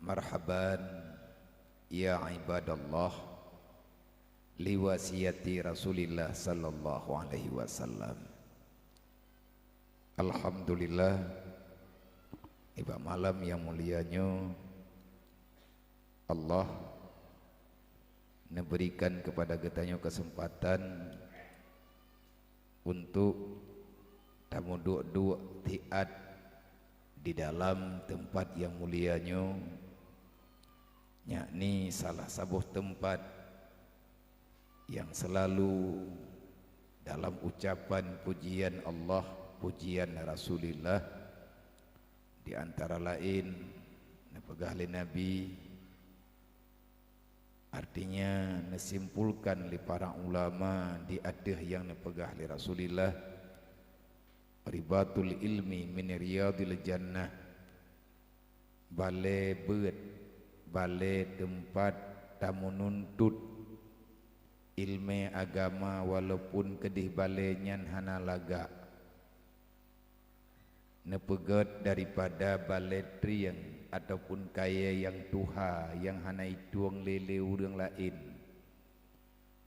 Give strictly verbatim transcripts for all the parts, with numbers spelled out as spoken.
Marhaban ya ibadallah, liwasiyati Rasulillah sallallahu alaihi wasallam. Alhamdulillah, iba malam nyang mulia nyoe Allah neuberikan keupada geutanyoe keuseumpatan untuk tameuduek-duek tiat di dalam teumpat nyang mulia nyoe, yakni salah saboh teumpat nyang seulalu dalam ucapan pujian Allah, pujian Rasulillah, di antara laén neupeugah lé Nabi, artinya neusimpulkan lé para ulama di ateueh nyang neupeugah lé Rasulillah, ribatul ilmi min riyadil jannah, balée beuet, balée teumpat tameununtut ilmée agama, walaupun keudeh balée nyan hana lagak. Neupeugét daripada balée trieng ataupun kayée nyang tuha nyang hana itueng lé lé ureuëng laén.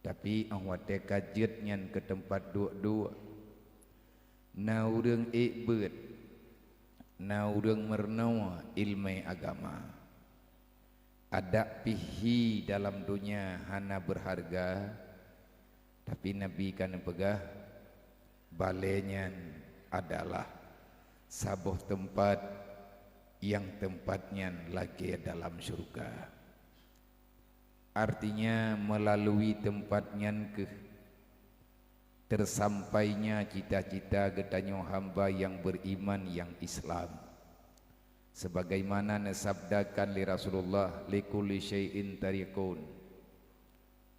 Tapi óh watée ka jeuet nyan keu teumpat duek-duek, na ureuëng ék beuet, na ureuëng meurunoe iéleumé agama. Adak pih hi dalam donya hana beurharga, tapi Nabi ka neupeugah, balée nyan adalah saboh teumpat nyang teumpat nyan lagée dalam syeuruga. Artinya, meulalui teumpat nyan kheueh teusampainya cita-cita geutanyoe hamba nyang beuriman nyang Islam. Sebagaimana neusabdakan lé Rasulullah, "Likulli syai'in tariqun."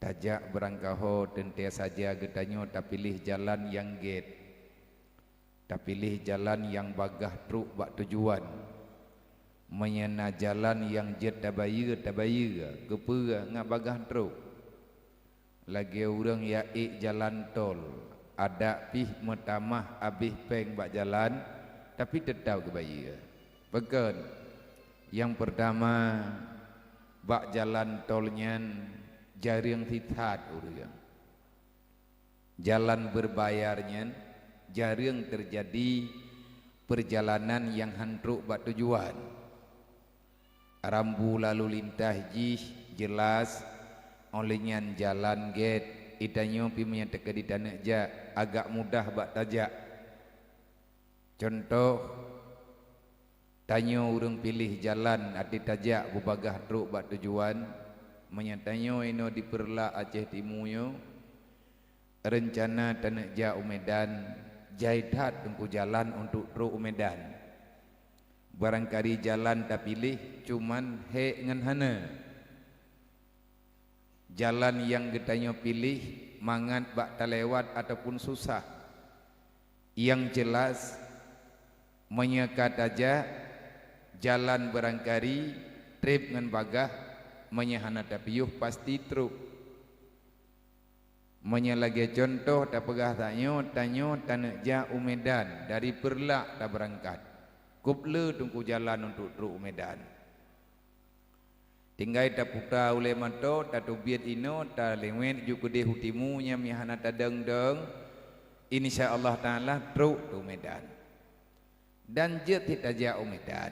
Tajak beurangkaho teuntée saja geutanyoe tapiléh jalan nyang gét. Tapiléh jalan nyang bagaih trok bak tujuan. Meunyoe na jalan nyang jeuet tabayeue, tabayeue, keupeue ngat bagaih trok. Lagée ureuëng nyang ék jalan tol, adak pih meutamah abéh péng bak jalan, tapi teutap geubayeue. Pakon? Nyang peurtama, bak jalan tol nyan jareueng sisat ureuëng. Jalan beurbayar nyan jareueng teujadi peurjalanan nyang hán trok bak tujuan. Rambu lalu lintas jih jeulaih, óh lheueh nyan jalan gét, geutanyoe pih meunyoe teuka di taneuk jak, agak mudah bak tajak. Cuntoh, tanyoe ureuëng piléh jalan até tajak beubagaih trok bak tujuan, meunyoe tanyoe inoe di Peureulak Aceh Timu nyoe, reuncana taneuk jak u Medan, jai that teungku jalan untuk trok u Medan. Barangkali jalan tapiléh, cuman hék ngon hana. Jalan nyang geutanyoe piléh mangat bak talewat ataupun susah. Nyang jeulaih, meunyoe ka tajak, jalan barangkali treb ngon bagaih, meunyoe hana tapiôh pasti trok. Meunyoe lagée cuntoh tapeugah tanyoe, tanyoe taneuk jak u Medan dari Peureulak tabeurangkat. Kôb le teungku jalan untuk trok u Medan. Tinggai taputa ulée mantong, tateubiet inoe, taleuwét ju keudeh u timu nyang meuhana tadong-dong, insya Allah Taala trok u Medan. Dan jeuet cit tajak u Medan.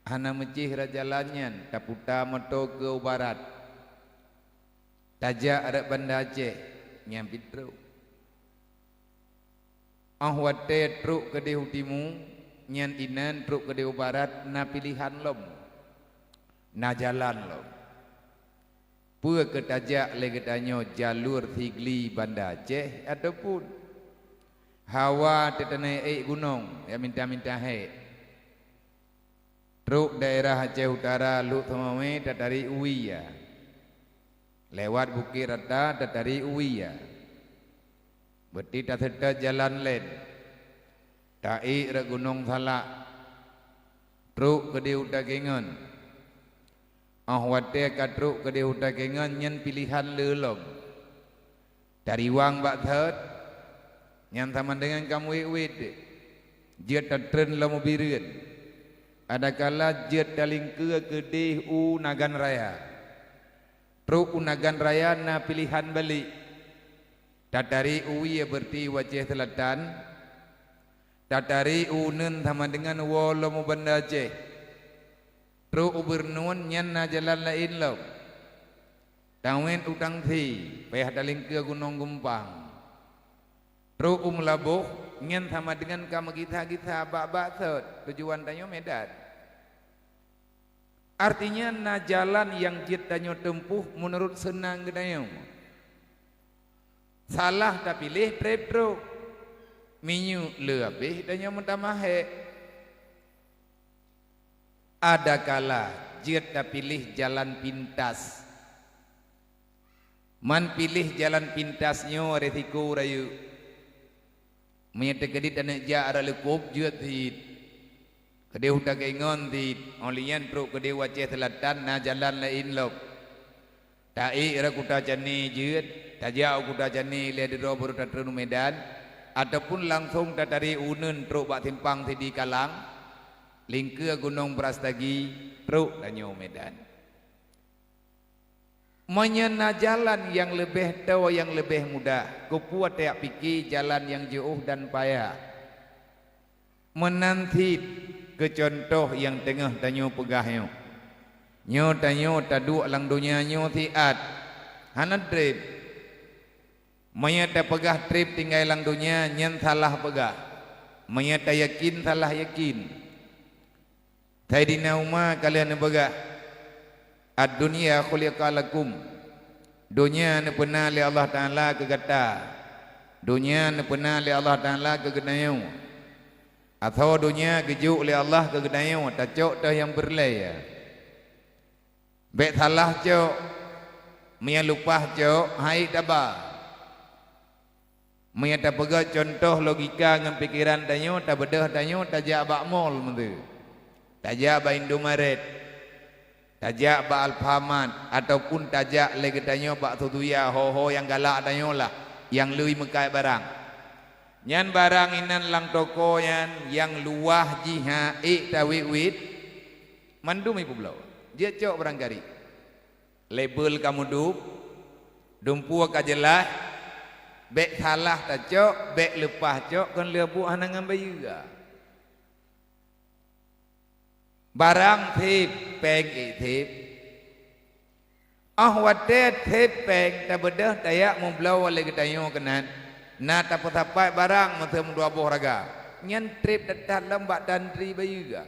Hana meucih rot jalan nyan, taputa mantong keu u barat. Tajak rot Banda Aceh, nyan pih trok. Óh watée trok keudeh u timu, nyan inan trok keudeh u barat na piléhan lom, na jalan lom. Peue keu tajak lé geutanyoe jalur Sigli Banda Aceh ataupun hawa teutanai ék gunong nyang minta-minta hék? Trok daerah Aceh Utara Lhokseumawe tatarék u Wia. Lewat Bukét Rata tatarék u Wia. Beutôi taseutôt jalan lén. Taék rot Gunong Salak. Trok keudeh u Takengon. Óh watée ka trok keudeh u Takengon nyan piléhan le lom. Tariwang bak thot, nyan sama deungon ka meuwét-wét, jeuet tatreun lom u Bireuen. Adakala jeuet talingkeue keudeh u Nagan Raya. Trok u Nagan Raya na piléhan balek. Tatari u wie beureuti u Aceh Seulatan, tatari u uneuen sama deungon woe lom u Banda Aceh. Trok u Beureunon nyan na jalan laén lom. Tawét u Tangse, payah talingkeue Gunong Gumpang. Trok u Meulaboh nyan sama deungon ka meugisa-gisa bak-bak sot, tujuan tanyoe Medan. Artinya na jalan nyang jeuet tanyoe teumpuh meunurot seunang geutanyoe. Salah tapiléh treb trok, minyeuk le habéh tanyoe meutamah hék. Adakala jeuet tapiléh jalan pintas. Man piléh jalan pintas nyoe resiko rayeuk. Meunyoe teukeudit aneuk jak rot leukôb jeuet cit. Keudeh u Takengon cit, óh lheueh nyan trok keudeh u Aceh Seulatan na jalan laén lom. Taék rot Kuta Candi jeuet, tajak u Kuta Candi lheueh dudoe baru tatreun u Medan, ataupun langsong tatari u uneuen trok bak simpang Sidi Kalang, lingkeue Gunong Brastagi, trok tanyoe u Medan. Meunyoe na jalan nyang leubeh toe, nyang leubeh mudah, keupeue tajak pike jalan nyang jiôh dan payah? Meunan cit keu cuntoh nyang teungoh tanyoe peugah nyoe. Nyoe tanyoe taduek lam donya nyoe siat, hana treb. Meunyoe tapeugah treb tinggai lam donya, nyan salah peugah. Meunyoe tayakén, salah yakén. Saidina Umar ka lheueh neupeugah, "Ad-dunya khuliqa lakum." Donya neupeuna lé Allah Taala keu gata. Donya neupeuna lé Allah Taala keu geutanyoe. Asoe donya geujok lé Allah keu geutanyoe, tacok toh nyang peureulée. Bék salah cok, meunyoe leupah cok, han ék taba. Meunyoe tapeugah cuntoh logika ngon pikeran tanyoe, tabeudôh tanyoe tajak bak mall meuteue. Tajak bak Indomaret, tajak bak Alfamart, ataupun tajak lé geutanyoe bak Suzuya, ho-ho nyang galak tanyoe lah, nyang lui meukat barang. Nyan barang inan lam toko nyan nyang luwah jih han ék tawét-wét, mandum ipeubloe. Jeuet cok barangkarék. Label ka meudup, dumpue ka jeulaih, bék salah tacok, bék leupah cok, kon lheueh buet hana ngon bayeue. Barang sép, péng ék sép. Óh watée sép péng tabeudôh tajak meubloe lé geutanyoe keunan, na tapeusapat barang meuseum dua boh raga. Nyan treb that-that lom bak tantri bayeue.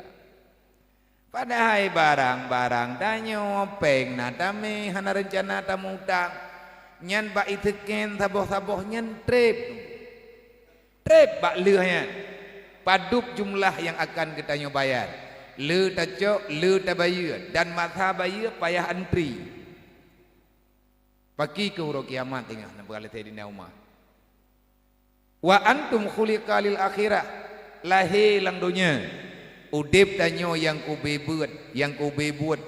Padahai barang-barang tanyoe péng na tamé hana reuncana tamutang. Nyan bak iseuken saboh-saboh nyan treb. Treb bak lheueh nyan. Padub jumlah nyang akan geutanyoe bayar. Le tacok, le tabayeue, dan masa bayeue payah antri. Pakri keu uroe kiamat teungoh, na peugah lé Saidina Umar. "Wa antum khuliqa lil akhirah," lahé lam donya. Udeb tanyoe nyang keu ubé buet, nyang keu ubé buet.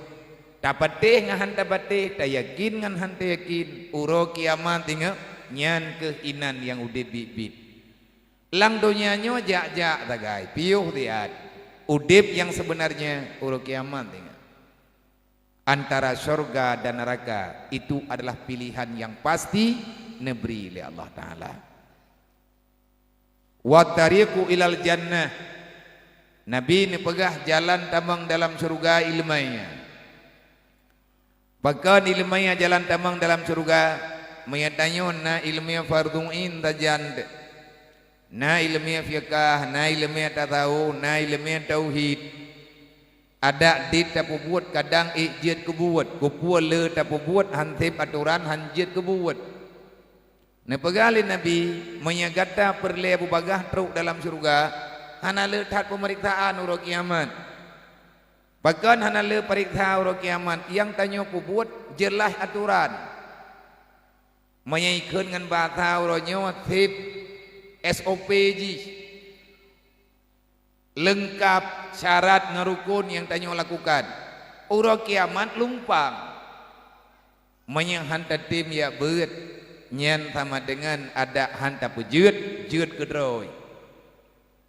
Tapatéh ngon han tapatéh, tayakén ngon han tayakén, uroe kiamat teungoh, nyan kheueh inan nyang udeb biet-biet. Lam donya nyoe jak-jak sagai, piôh siat. Udeb nyang seubeunarnya uroe kiamat teungoh. Antara syurga dan neraka itu adalah pilihan yang pasti neubri lé Allah Taala. "Wa tariqu ilal jannah." Nabi neupeugah jalan tamong dalam syurga iéleumé. Pakon iéleumé jalan tamong dalam syurga? Meunyoe tanyoe na iéleumé fardhu ain sajan, na iéleumé fiqah, na iéleumé tasawuf, na iéleumé tauhid. Adak dit tapeubuet kadang ék jeuet keu buet, keupeue le tapeubuet han sép atoran han jeuet keu buet. Neupeugah lé Nabi, "Meunyoe gata peureulée bubagaih trok dalam syeuruga, hana le that peumeriksaan uroe kiamat." Pakon hana le peuriksa uroe kiamat? Nyang tanyoe peubuet jeulaih atoran. Meunyoe ikheun ngon basa uroe nyoe, sép S O P jih. Leungkab syarat ngon rukon nyang tanyoe lakukan. Uroe kiamat lumpang. Meunyoe han tatem jak beuet, nyan sama deungon adak han tapeujeuet, jeuet keudroe.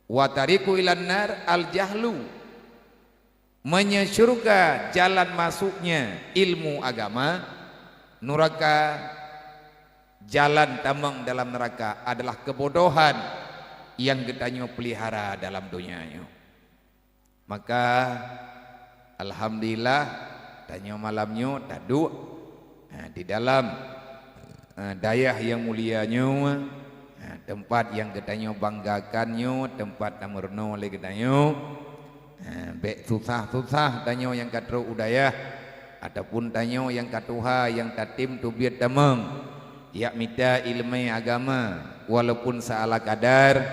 Wa tariqu ilan nar al-jahlu. Meunyoe syeuruga jalan masuknya ilmu agama, nuraka, jalan tamong dalam neuraka adalah keubodohan nyang geutanyoe peulihara dalam donya nyoe. Maka, alhamdulillah, tanyoe malam nyoe taduek, ha, di dalam, ha, dayah nyang mulia nyoe, ha, teumpat nyang geutanyoe banggakan nyoe, teumpat tameurunoe lé geutanyoe. Ha, bék susah-susah tanyoe nyang ka trok u dayah, ataupun tanyoe nyang ka tuha nyang tatem teubiet tamong, jak mita iéleumé agama, walaupun seala kadar,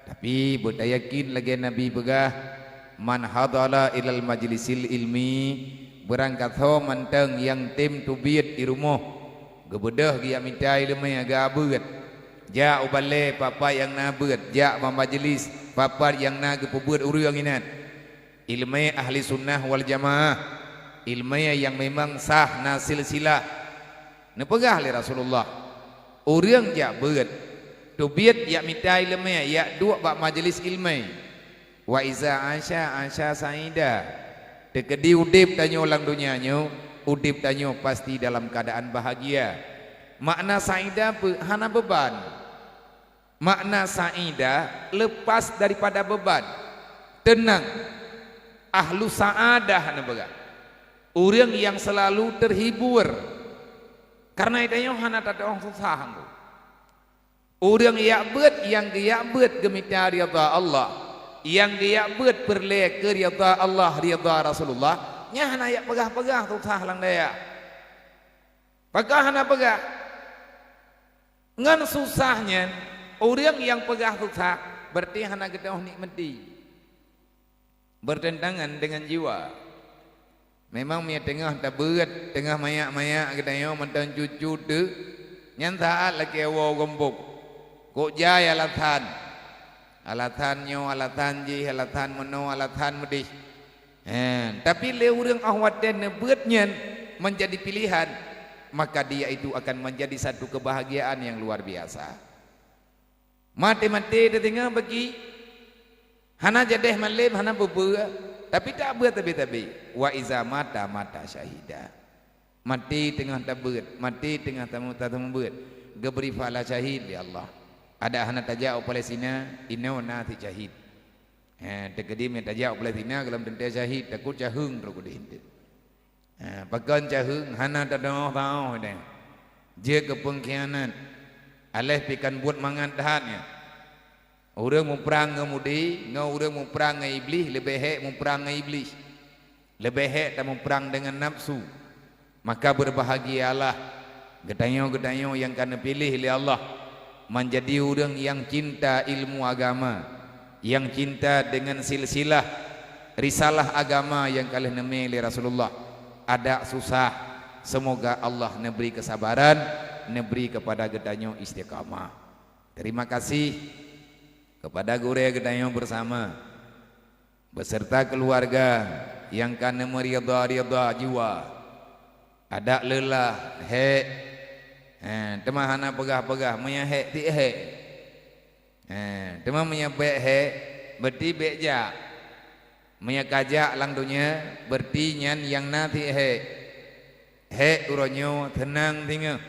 tapi beutayakin lagée Nabi peugah, "Man hadara ilal majlisil ilmi," beurangkasoe mantong nyang tem teubiet di rumoh, geubeudôh geujak mita iéleumé agak beuet. Jak u balée, pat-pat nyang na beuet, jak bak majlis, pat-pat nyang na geupeubeuet ureuëng inan. Iéleumé ahli sunnah wal jamaah, iéleumé nyang memang sah na silsilah. Neupeugah lé Rasulullah, ureuëng jak beuet, teubiet jak mita iéleumé, jak duek bak majlis iéleumé. Wa iza asya, asya saida. Teukeudi udeb tanyoe lam donya nyoe, udeb tanyoe pasti dalam keuadaan bahagia. Makna saida peue? Hana beuban. Makna saida, lepas daripada beuban. Teunang. Ahlu sa'adah neupeugah. Ureuëng nyang seulalu teuhibur. Kareuna tanyoe hana tatu'oh susah. Ureuëng jak beuet, nyang geujak beuet geumita ridha Allah, nyang geujak beuet peureulée keu ridha Allah, ridha Rasulullah, nyan hana jak peugah-peugah susah lam dayah. Pakon hana peugah? Ngon susah nyan, ureuëng nyang peugah susah, berarti hana geutanyoe nikmati. Bertentangan dengan jiwa. Memang meunyoe teungoh tabeuet, teungoh manyak-manyak geutanyoe mantong cut-cut teuk, nyan saát lakée woe gombok. Kok jai alasan. Alasan nyoe, alasan jih, alasan meunoe, alasan meudeh. He, tapi lé ureuëng óh watée neubeuet nyan menjadi pilihan, maka dia itu akan menjadi satu kebahagiaan yang luar biasa. Maté-maté teutinggai bagi, hana jadeh malem, hana beubeuet, tapi tabeuet tabe-tabe. Wa iza mata, mata syahida. Maté teungoh tabeuet, maté teungoh tamu-, tateumeubuet, geubri pahala syahid lé Allah. Adak hana tajak u Palestina, inoe na sit syahid. He, teukeudi meunyoe tajak u Palestina, gohlom teuntée syahid, takot caheueng trok udeh eunteuk. Ha, pakon caheueng hana tadong-tadong deh. Jeuet keu peungkhianat. Aléh pih kan buet mangat that nyan. Ureuëng muprang ngon mudi, ngon ureuëng muprang ngon Iblih, leubeh hék muprang ngon Iblih. Leubeh hék tamuprang deungon nafsu. Maka beurbahagialah geutanyoe-geutanyoe nyang ka neupiléh lé Allah manjadi ureuëng nyang cinta ilmu agama, nyang cinta deungon silsilah risalah agama nyang ka lheueh neumé lé Rasulullah. Adak susah, seumoga Allah neubri keusabaran, neubri keupada geutanyoe istiqamah. Terima kasih keupada gurée geutanyoe beusama, beserta keuluwarga nyang ka neumeuridha-ridha jiwa. Adak leulah, hék, eh, teuma hana peugah-peugah, meunyoe hék, tieb hék. Eh, teuma meunyoe bék hék, beurti bék jak. Meunyoe ka jak lam donya, beurti nyan nyang na tieb hék. Hék uroe nyoe, seunang singoh.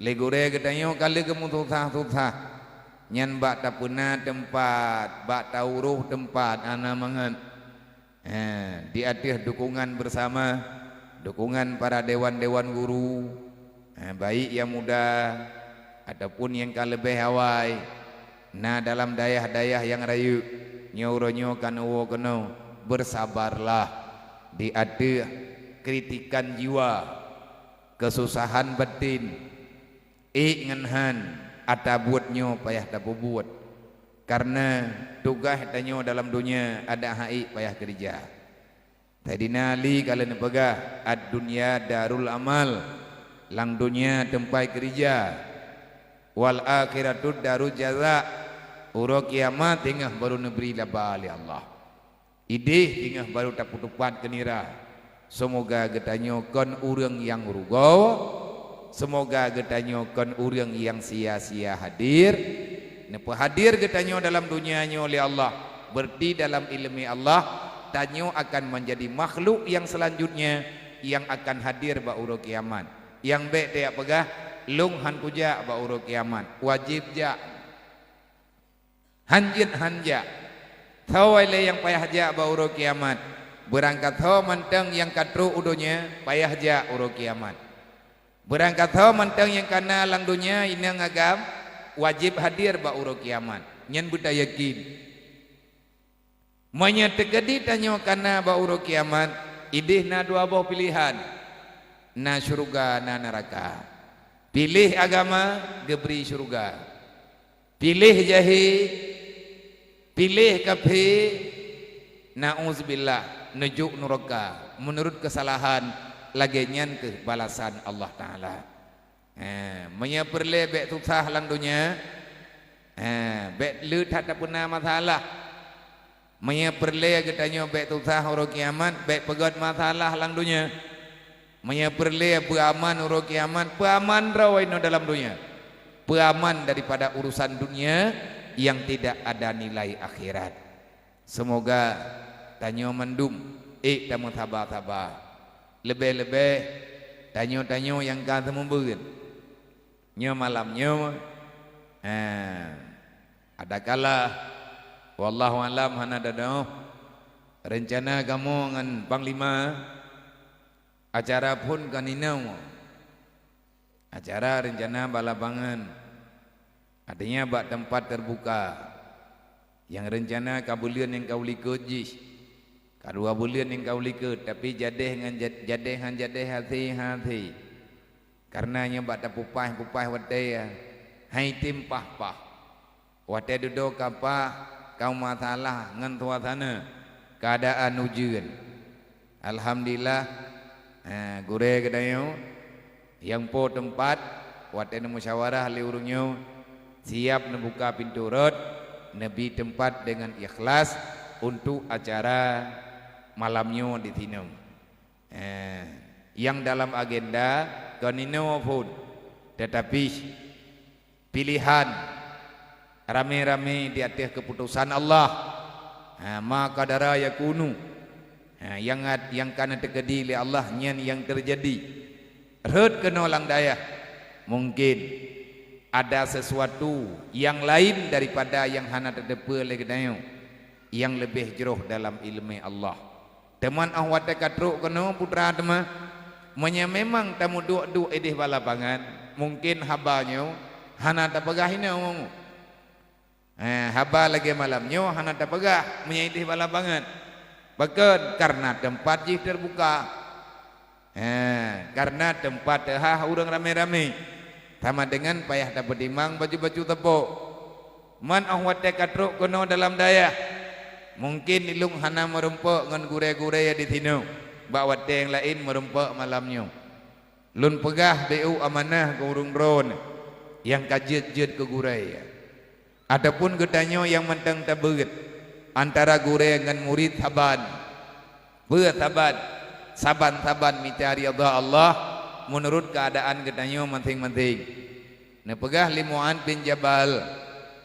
Lé gurée geutanyoe ka lheueh geumeususah-susah, nyan bak tapeuna teumpat, bak tauroh teumpat hana mangat. He, di ateueh dukungan beusama, dukungan para dewan-dewan guru, he, baik nyang muda ataupun nyang ka leubeh awai, na dalam dayah-dayah nyang rayeuk, nyoe uroe nyoe ka neuwoe keunoe, beusabarlah di ateueh kritikan jiwa. Keususahan batin, ék ngon hán, ata buet nyoe payah tapeubuet. Kareuna tugaih tanyoe dalam donya adak han ék payah keurija. Saidina Ali ka lheueh neupeugah, "Ad-dunya darul amal," lam donya teumpat keurija, "wal akhiratu darul jaza," uroe kiamat teungoh barô neubri laba lé Allah. Idéh teungoh barô tapeuteupat keu nira. Seumoga geutanyoe kon ureuëng nyang rugoe. Seumoga geutanyoe kon ureuëng nyang sia-sia hadir. Neupeuhadir geutanyoe dalam donya nyoe lé Allah, beurti dalam iéleumé Allah, Tanyoe akan menjadi makhluk yang selanjutnya yang akan hadir bak uroe kiamat. Nyang bék tajak peugah, "Lôn han kujak bak uroe kiamat." Wajéb jak. Han jeuet han jak. Soe lé nyang payah jak bak uroe kiamat? Beurangkat soe mantong nyang ka trok u donya payah jak uroe kiamat. Beurangkat soe mantong nyang ka na lam donya inong agam wajéb hadir bak uroe kiamat. Nyan beutayakin. Meunyoe teukeudi tanyoe ka na bak uroe kiamat, idéh na dua boh piléhan, na syeuruga, na neuraka. Piléh agama, geubri syeuruga. Piléh jahé, piléh kafé, na'uzubillah, neujok neuraka. Meunurot keusalahan, lagée nyan kheueh balasan Allah Taala. Ha, meunyoe peureulée bék susah lam donya, ha, bék le that tapeuna masalah. Meunyoe peureulée geutanyoe bék susah uroe kiamat, bék peugét masalah lam donya. Meunyoe peureulée peuaman uroe kiamat, peuaman droe inoe dalam donya. Peuaman daripada urusan dunia yang tidak ada nilai akhirat. Seumoga tanyoe mandum ék tameusaba-saba. Leubeh-leubeh tanyoe-tanyoe nyang ka seumeubeuet. Nyoe malam nyoe, eh, adakala, wallahu alam, hana tadong, reuncana kamoe ngon Panglima, acara phon kon inoe. Acara reuncana bak lapangan, artinya bak teumpat teubuka. Nyang reuncana ka buleuen nyang ka u likot jih, ka dua buleuen nyang ka u likot, tapi jadeh ngon jad-, jadeh ngon jadeh hase-hase. Kareuna nyoe bak tapeupaih-peupaih watée, hai tem paih-paih. Watée dudoe ka paih, ka masalah ngon suasana, keuadaan ujeuen. Alhamdulillah, eh, gurée geutanyoe nyang po teumpat, watée neumusyawarah lé ureuëng nyoe, siab neubuka pintoe rot, neubi teumpat deungon ikhlas untuk acara malam nyoe di sinoe. Eh, nyang dalam agenda kon inoe phon, teutapi piléhan ramé-ramé di ateueh keuputosan Allah. Ha, ma qadara yakunu. Ha, nyang at-, nyang ka neuteukeudi lé Allah nyan nyang teujadi. Rhot keunoe lam dayah, mungken ada sesuatu nyang laén daripada nyang hana tateupeue lé geutanyoe, nyang leubeh jroh dalam iéleumé Allah. Teuma óh watée ka trok keunoe putra teuma, meunyoe memang tameuduek-duek idéh bak lapangan, mungken haba nyoe hana tapeugah inoe. Eh, haba lagée malam nyoe hana tapeugah meunyoe idéh bak lapangan. Pakon? Kareuna teumpat jih teubuka. Ha, kareuna teumpat teuhah ureuëng ramé-ramé, sama deungon payah tapeutimang baju-baju teupok. Man óh watée ka trok keunoe dalam dayah, mungken ilung hana meurumpok ngon gurée-gurée di sinoe, bak watée nyang laén meurumpok malam nyoe. Lôn peugah beu amanah keu ureuëng droeneueh nyang ka jeuet-jeuet keu gurée. Ataupun geutanyoe nyang mantong tabeuet antara gurée ngon murit saban. Peue saban? Saban-saban mita ridha Allah meunurot keuadaan geutanyoe maséng-maséng. Neupeugah lé Mu'adz bin Jabal,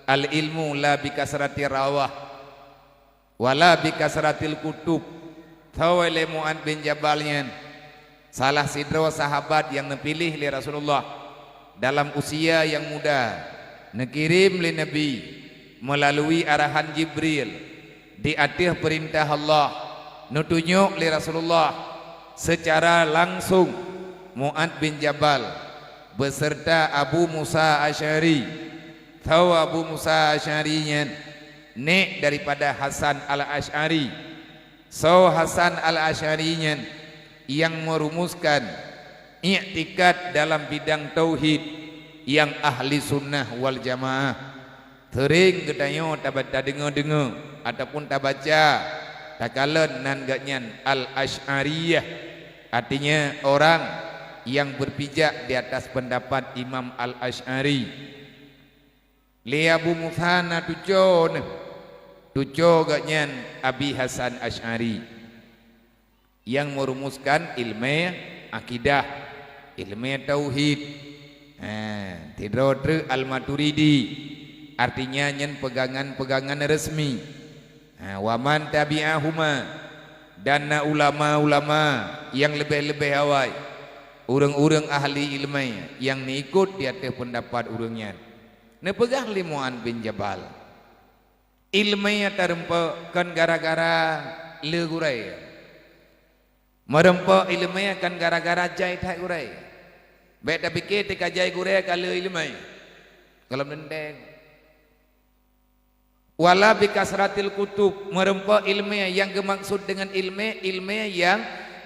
"Al-ilmu la bi kasrati rawah, wala bi kasratil kutub." Soe lé Mu'adz bin Jabal nyan? Salah sidroe sahabat nyang neupiléh lé Rasulullah dalam usia nyang muda, neukirém lé Nabi meulalu arahan Jibril di ateueh peurintah Allah, neutunyok lé Rasulullah seucara langsong Mu'adz bin Jabal beuseurta Abu Musa Asy'ari. Soe Abu Musa Asy'ari nyan? Nék daripada Hasan Al-Asy'ari. Soe Hasan Al-Asy'ari nyan? Nyang meurumuskan iktikad dalam bidang tauhid nyang ahli sunnah wal jamaah. Seuréng geutanyoe taba-, tadeungoe-deungoe ataupun tabaca, takalon nan geuhnyan Al-Asy'ariyah, artinya orang yang berpijak di atas pendapat Imam Al-Asy'ari. Lé Abu Musa na tuco neuh, tuco geuhnyan Abi Hasan Asy'ari, nyang meurumuskan iéleumé akidah, iéleumé tauhid. Ha, sidroe treuk Al-Maturidi, artinya nyan peugangan-peugangan resmi. Ha, wa man tabi'ahuma, Dan na ulama-ulama nyang leubeh-leubeh awai, ureuëng-ureuëng ahli iéleumé nyang neuikot di ateueh peundapat ureuëng nyan. Neupeugah lé Mu'adz bin Jabal, "Iéleumé nyang tarumpok kon gara-gara le gurée. Meurumpok iéleumé kon gara-gara jai that gurée. Bék tapike teuka jai gurée ka le iéleumé. Gohlom dendeng. Wala bi kasratil kutub, meurumpok iéleumé nyang geumaksud deungon iéleumé, iéleumé nyang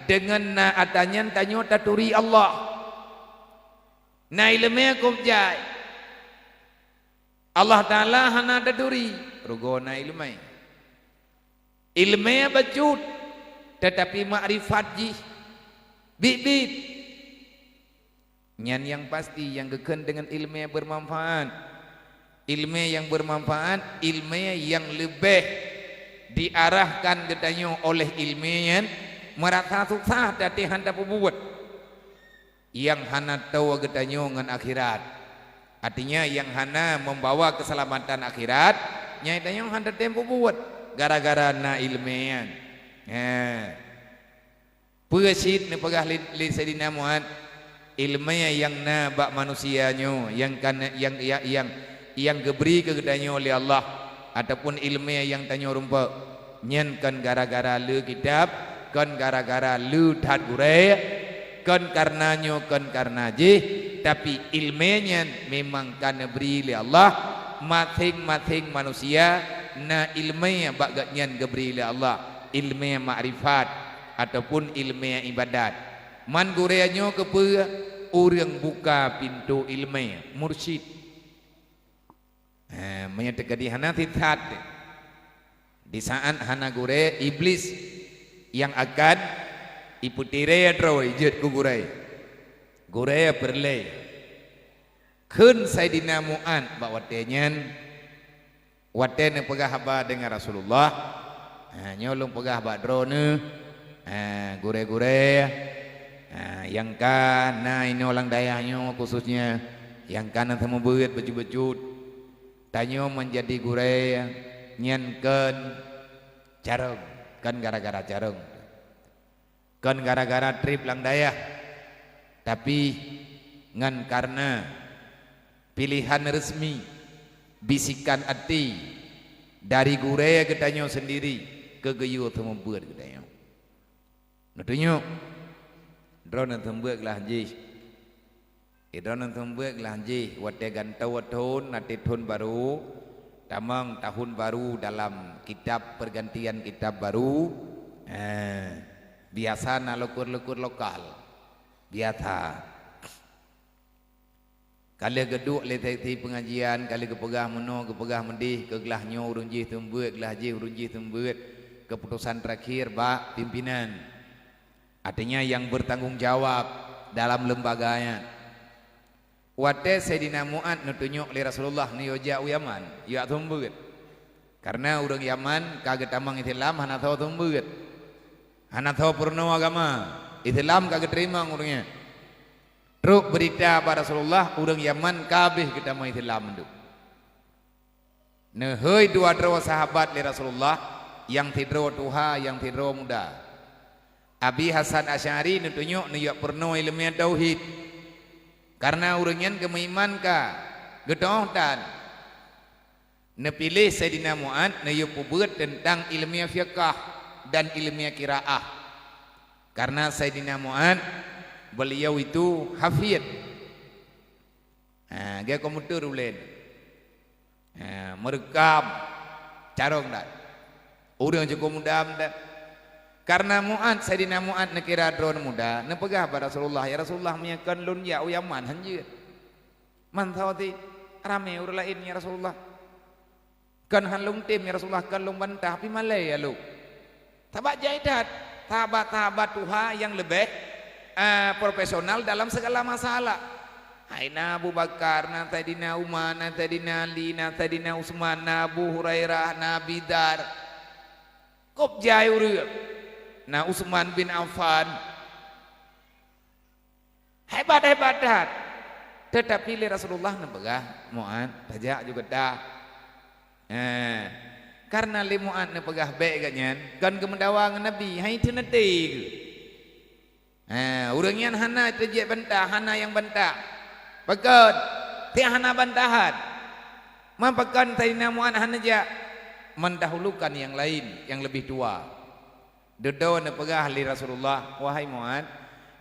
deungon na ata nyan tanyoe taturi Allah. Na iéleumé kôb jai. Allah Taala hana taturi, rugoe na iéleumé. Iéleumé bacut, teutapi makrifat jih biet-biet." Nyan nyang pasti nyang geukheun deungon iéleumé beurmanfaat. Iéleumé nyang beurmanfaat, iéleumé nyang leubeh diarahkan geutanyoe oleh iéleumé nyan meurasa susah até hana tapeubuet. Nyang hana toe geutanyoe ngon akhirat. Artinya nyang hana membawa keselamatan akhirat, nyan tanyoe hana tem peubuet gara-gara na iéleumé nyan. He. Peue cit neupeugah lé, lé Saidina Mu'adz, "Iéleumé nyang na bak manusia nyoe, nyang ka na, nyang, nyang, nyang, nyang geubri keu geutanyoe lé Allah, ataupun iéleumé nyang tanyoe rumpok, nyan kon gara-gara le kitab, kon gara-gara le that gurée, kon kareuna nyoe, kon kareuna jih, tapi iéleumé nyan memang ka neubri lé Allah. Maséng-maséng manusia na iéleumé bak gobnyan geubri lé Allah, iéleumé makrifat." Ataupun iéleumé ibadat. Man gurée nyoe keupeue? Ureuëng buka pintoe iéleumé, mursyid. Ha, meunyoe teukeudi hana sisat, di saat hana gurée, Iblih nyang akan ipeutirée droe jeuet keu gurée. Gurée peureulée. Kheun Saidina Mu'adz bak watée nyan, watée neupeugah haba deungon Rasulullah, "Ha, nyoe lôn peugah bak droeneuh, ha, gurée-gurée, ha, nyang ka na inoe lam dayah nyoe khususnya, nyang ka na seumeubeuet bacut-bacut, tanyoe meujadi gurée nyan kon carông, kon gara-gara carông." Kon gara-gara treb lam dayah, tapi ngon kareuna piléhan resmi, bisikan até dari gurée geutanyoe seundiri keu geuyue seumeubeuet geutanyoe. Neutunyok, droeneuh seumeubeuet glah jih. Droeneuh seumeubeuet glah jih watée gantoe thon, até thon barô, tamong tahun baru dalam kitab, pergantian kitab baru, eh, biasa na leukur-leukur lokal. Biasa. Ka lheueh geuduek lé seksi pengajian, ka lheueh geupeugah meunoe, geupeugah meudéh, keu glah nyoe ureuëng jih seumeubeuet, glah jih ureuëng jih seumeubeuet, keuputosan terakhir bak pimpinan. Artinya, nyang bertanggung jawab dalam lembaga nyan. Watée Saidina Mu'adz neutunyok lé Rasulullah neuyue jak u Yaman, jak seumeubeuet. Kareuna ureuëng Yaman ka geutamong Islam hana soe seumeubeuet. Hana soe peurunoe agama, Islam ka geuteurimong ureuëng nyan. Trok beurita bak Rasulullah, ureuëng Yaman ka habéh geutamong Islam mandum. Neuhôi dua droe sahabat lé Rasulullah, nyang sidroe tuha, nyang sidroe muda. Abi Hasan Asy'ari neutunyok neujak peurunoe iéleumé tauhid. Kareuna ureuëng nyan geumeuiman ka, geutu'oh tan. Neupiléh Saidina Mu'adz neuyue peubeuet teuntang iéleumé fiqah dan iéleumé qiraah. Kareuna Saidina Mu'adz, beliau itu hafid. Ha, geuh komputer ulée. Ha, meureukam, carông that. Ureuëng cukôp muda meuda. Kareuna Mu'adz, Saidina Mu'adz neukira droeneuh muda, neupeugah bak Rasulullah, "Ya Rasulullah, meunyoe kon lôn jak u Yaman, han jeuet. Man saboh ramé ureuëng laén, ya Rasulullah. Kon han lôn tem, ya Rasulullah, kon lôn bantah, tapi malée ya lôn." Sabab jai that, sahabat-sahabat tuha nyang leubeh, eh, profesional dalam segala masalah. Hai, na Abu Bakar, na Saidina Umar, na Saidina Ali, na Saidina Utsman, na Abu Hurairah, na Abi Dzar. Kôb jai ureuëng. Na Utsman bin Affan. Hebat-hebat that. Teutapi lé Rasulullah neupeugah, "Mu'adz, tajak ju gata." Eh, Kareuna lé Mu'adz neupeugah bèk geuh nyan, kon geumeudawa ngon Nabi, hai teuneutée geuh. Ha, ureuëng nyan hana teujeuet bantah, hana nyang bantah. Pakon? Tieb hana bantahan. Man pakon Saidina Mu'adz hana jak? Mendahulukan yang lain, yang lebih tua. Dudoe neupeugah lé Rasulullah, "Wahai Mu'adz,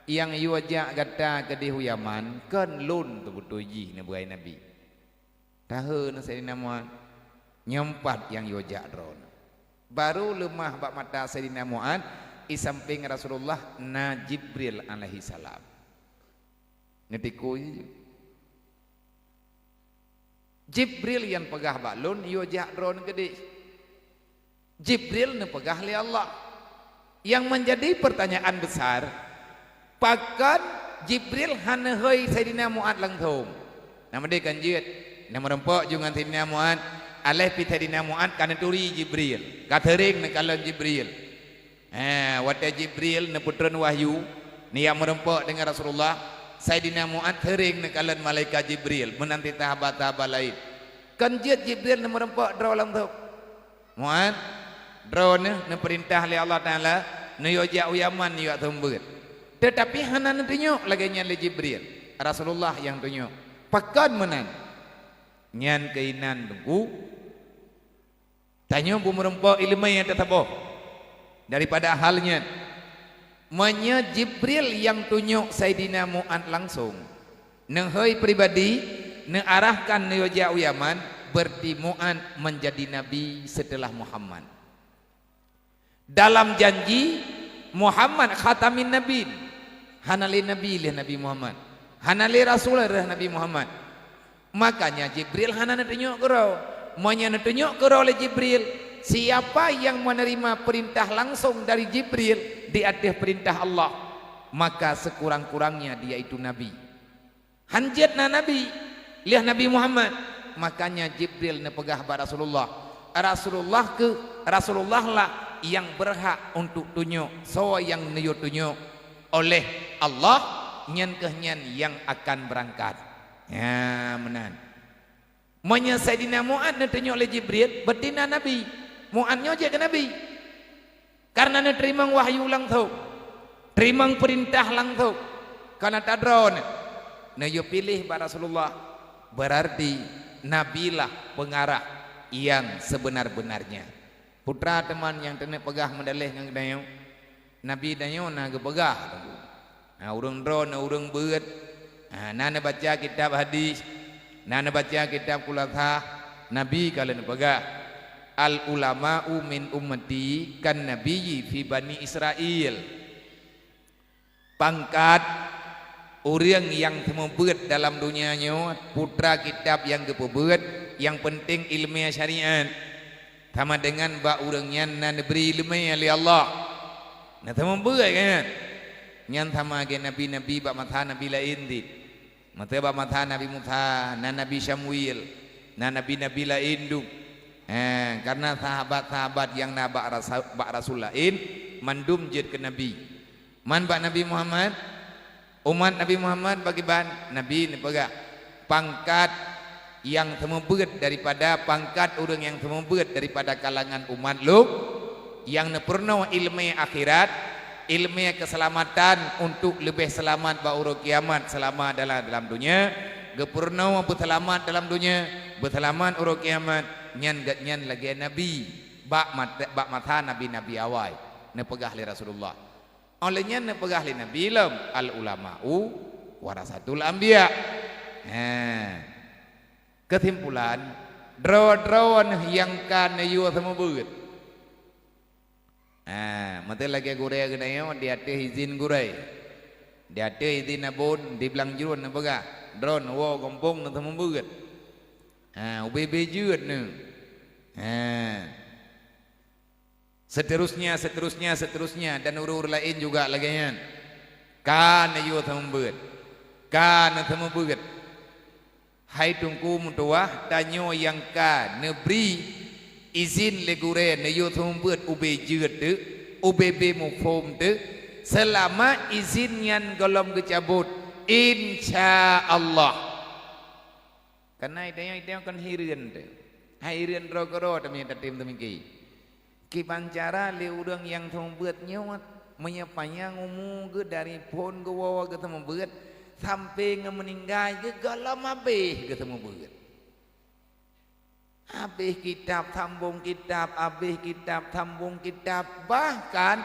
nyang yue jak gata keudeh u Yaman, kon lôn teubeutôi jih," neupeugah Nabi. Tahe na Saidina Mu'adz, "Nyoe pat nyang yue jak droeneuh." Barô leumah bak mata Saidina Mu'adz, i sampéng Rasulullah na Jibril alaihissalam. Neutikui. Jibril nyang peugah bak lôn, "Yue jak droeneuh keudeh." Jibril neupeugah lé Allah. Yang menjadi pertanyaan besar, pakon Jibril hana hôi Saidina Mu'adz langsong? Nama deh kan jeuet? Na meurumpok ju ngon Saidina Mu'adz, aléh pi Saidina Mu'adz ka neuturi Jibril, ka seuring neukalon Jibril. Ha, watée Jibril neupeutron wahyu, neujak meurumpok deungon Rasulullah, Saidina Mu'adz seuring neukalon malaikat Jibril, meunan titah haba-haba laén. Kan jeuet Jibril neumeurumpok droe langsong. Mu'adz, droeneuh neupeurintah lé Allah Taala, neuyue jak u Yaman neuyue seumeubeuet. Teutapi hana neutunyok lagée nyan lé Jibril. Rasulullah nyang tunyok. Pakon meunan? Nyan keuinan teungku. Tanyoe beumeurumpok iéleumé nyang teusaboh daripada hal nyan. Meunyoe Jibril nyang tunyok Saidina Mu'adz langsong, neuhôi pribadi, neuarahkan neuyue jak u Yaman, berarti Mu'adz menjadi nabi setelah Muhammad. Dalam janji, Muhammad khatamin nabiyyin, hana lé nabi lheueh Nabi Muhammad, hana lé rasul lheueh Nabi Muhammad. Makanya Jibril hana neutunyok keudroe. Meunyoe neutunyok keudroe lé Jibril, siapa yang menerima perintah langsung dari Jibril di ateueh perintah Allah, maka sekurang-kurangnya dia itu nabi. Han jeuet na nabi lheueh Nabi Muhammad. Makanya Jibril neupeugah bak Rasulullah, Rasulullah keuh, Rasulullah lah nyang beurhak untuk tunyok soe nyang neuyue tunyok oleh Allah, nyan keuh nyan nyang akan beurangkat. Nyan meunan. Meunyoe Saidina Mu'adz neutunyok lé Jibril, berarti na nabi. Mu'adz nyoe jeuet keu nabi. Kareuna neuteurimong wahyu langsong, teurimong peurintah langsong. Kareuna ta droeneuh neuyue piléh bak Rasulullah, berarti nabilah pengarah yang sebenar-benarnya. Putra teuma nyang teuneuk peugah meudaleh ngon geutanyoe, Nabi tanyoe na geupeugah, na ureuëng droeneuh ureuëng beuet, na neubaca kitab hadis, na neubaca kitab khulasah, Nabi ka lheueh neupeugah, "Al ulama'u min ummati kan nabiyyi fi Bani Israil." Pangkat ureuëng nyang seumeubeuet dalam donya nyoe, putra kitab nyang geupeubeuet, nyang peunteng iéleumé syariat, sama deungon bak ureuëng nyan na neubri iéleumé lé Allah. Na seumeubeuet kan? Nyan sama lagée nabi-nabi bak masa nabi laén cit. Masa bak masa Nabi Musa, na Nabi Samuel, na nabi-nabi laén dum. He, kareuna sahabat-sahabat nyang na bak rasa-, bak rasul laén, mandum jeuet keu nabi. Man bak Nabi Muhammad, umat Nabi Muhammad pakriban, Nabi neupeugah, pangkat nyang seumeubeuet daripada pangkat ureuëng nyang seumeubeuet daripada kalangan umat lôn, nyang neupeurunoe iéleumé akhirat, iéleumé keuseulamatan untuk leubeh seulamat bak uroe kiamat seulama dalam, dalam donya, geupeurunoe beuseulamat dalam donya, beuseulamat uroe kiamat, nyan gobnyan lagée nabi bak mat-, bak masa nabi-nabi awai, neupeugah lé Rasulullah. Óh lheueh nyan neupeugah lé Nabi lom, "Al ulama'u warasatul anbiya." He. Keusimpulan, droe-droe neuh nyang ka neuyue seumeubeuet. Ha, meuteun lagée gurée geutanyoe di ateueh izin gurée. Di ateueh izin abon, di blang jruen neupeugah, "Droeneuh woe gampông neuseumeubeuet." Ha, ubé-bé jeuet neuh. Ha. Seterusnya, seterusnya, seterusnya, dan ureuëng-ureuëng laén juga lagée nyan. Ka neuyue seumeubeuet. Ka neuseumeubeuet. Hai Teungku meutuwah, tanyoe nyang ka neubri izin lé gurée neuyue seumeubeuet ubé jeuet teuk, ubé-bé muphom teuk, seulama izin nyan gohlom geucabot, insya Allah. Kareuna tanyoe, tanyoe kon hireuen teuk. Hai hireuen droe keudroe teumé tatem teumiki. Kiban cara lé ureuëng nyang seumeubeuet nyoe, meunyoe panyang umu geuh dari phon geuwoe geuh seumeubeuet, sampoe ngon meuninggai geuh gohlom habéh geuh seumeubeuet. Habéh kitab sambong kitab, habéh kitab sambong kitab. Bahkan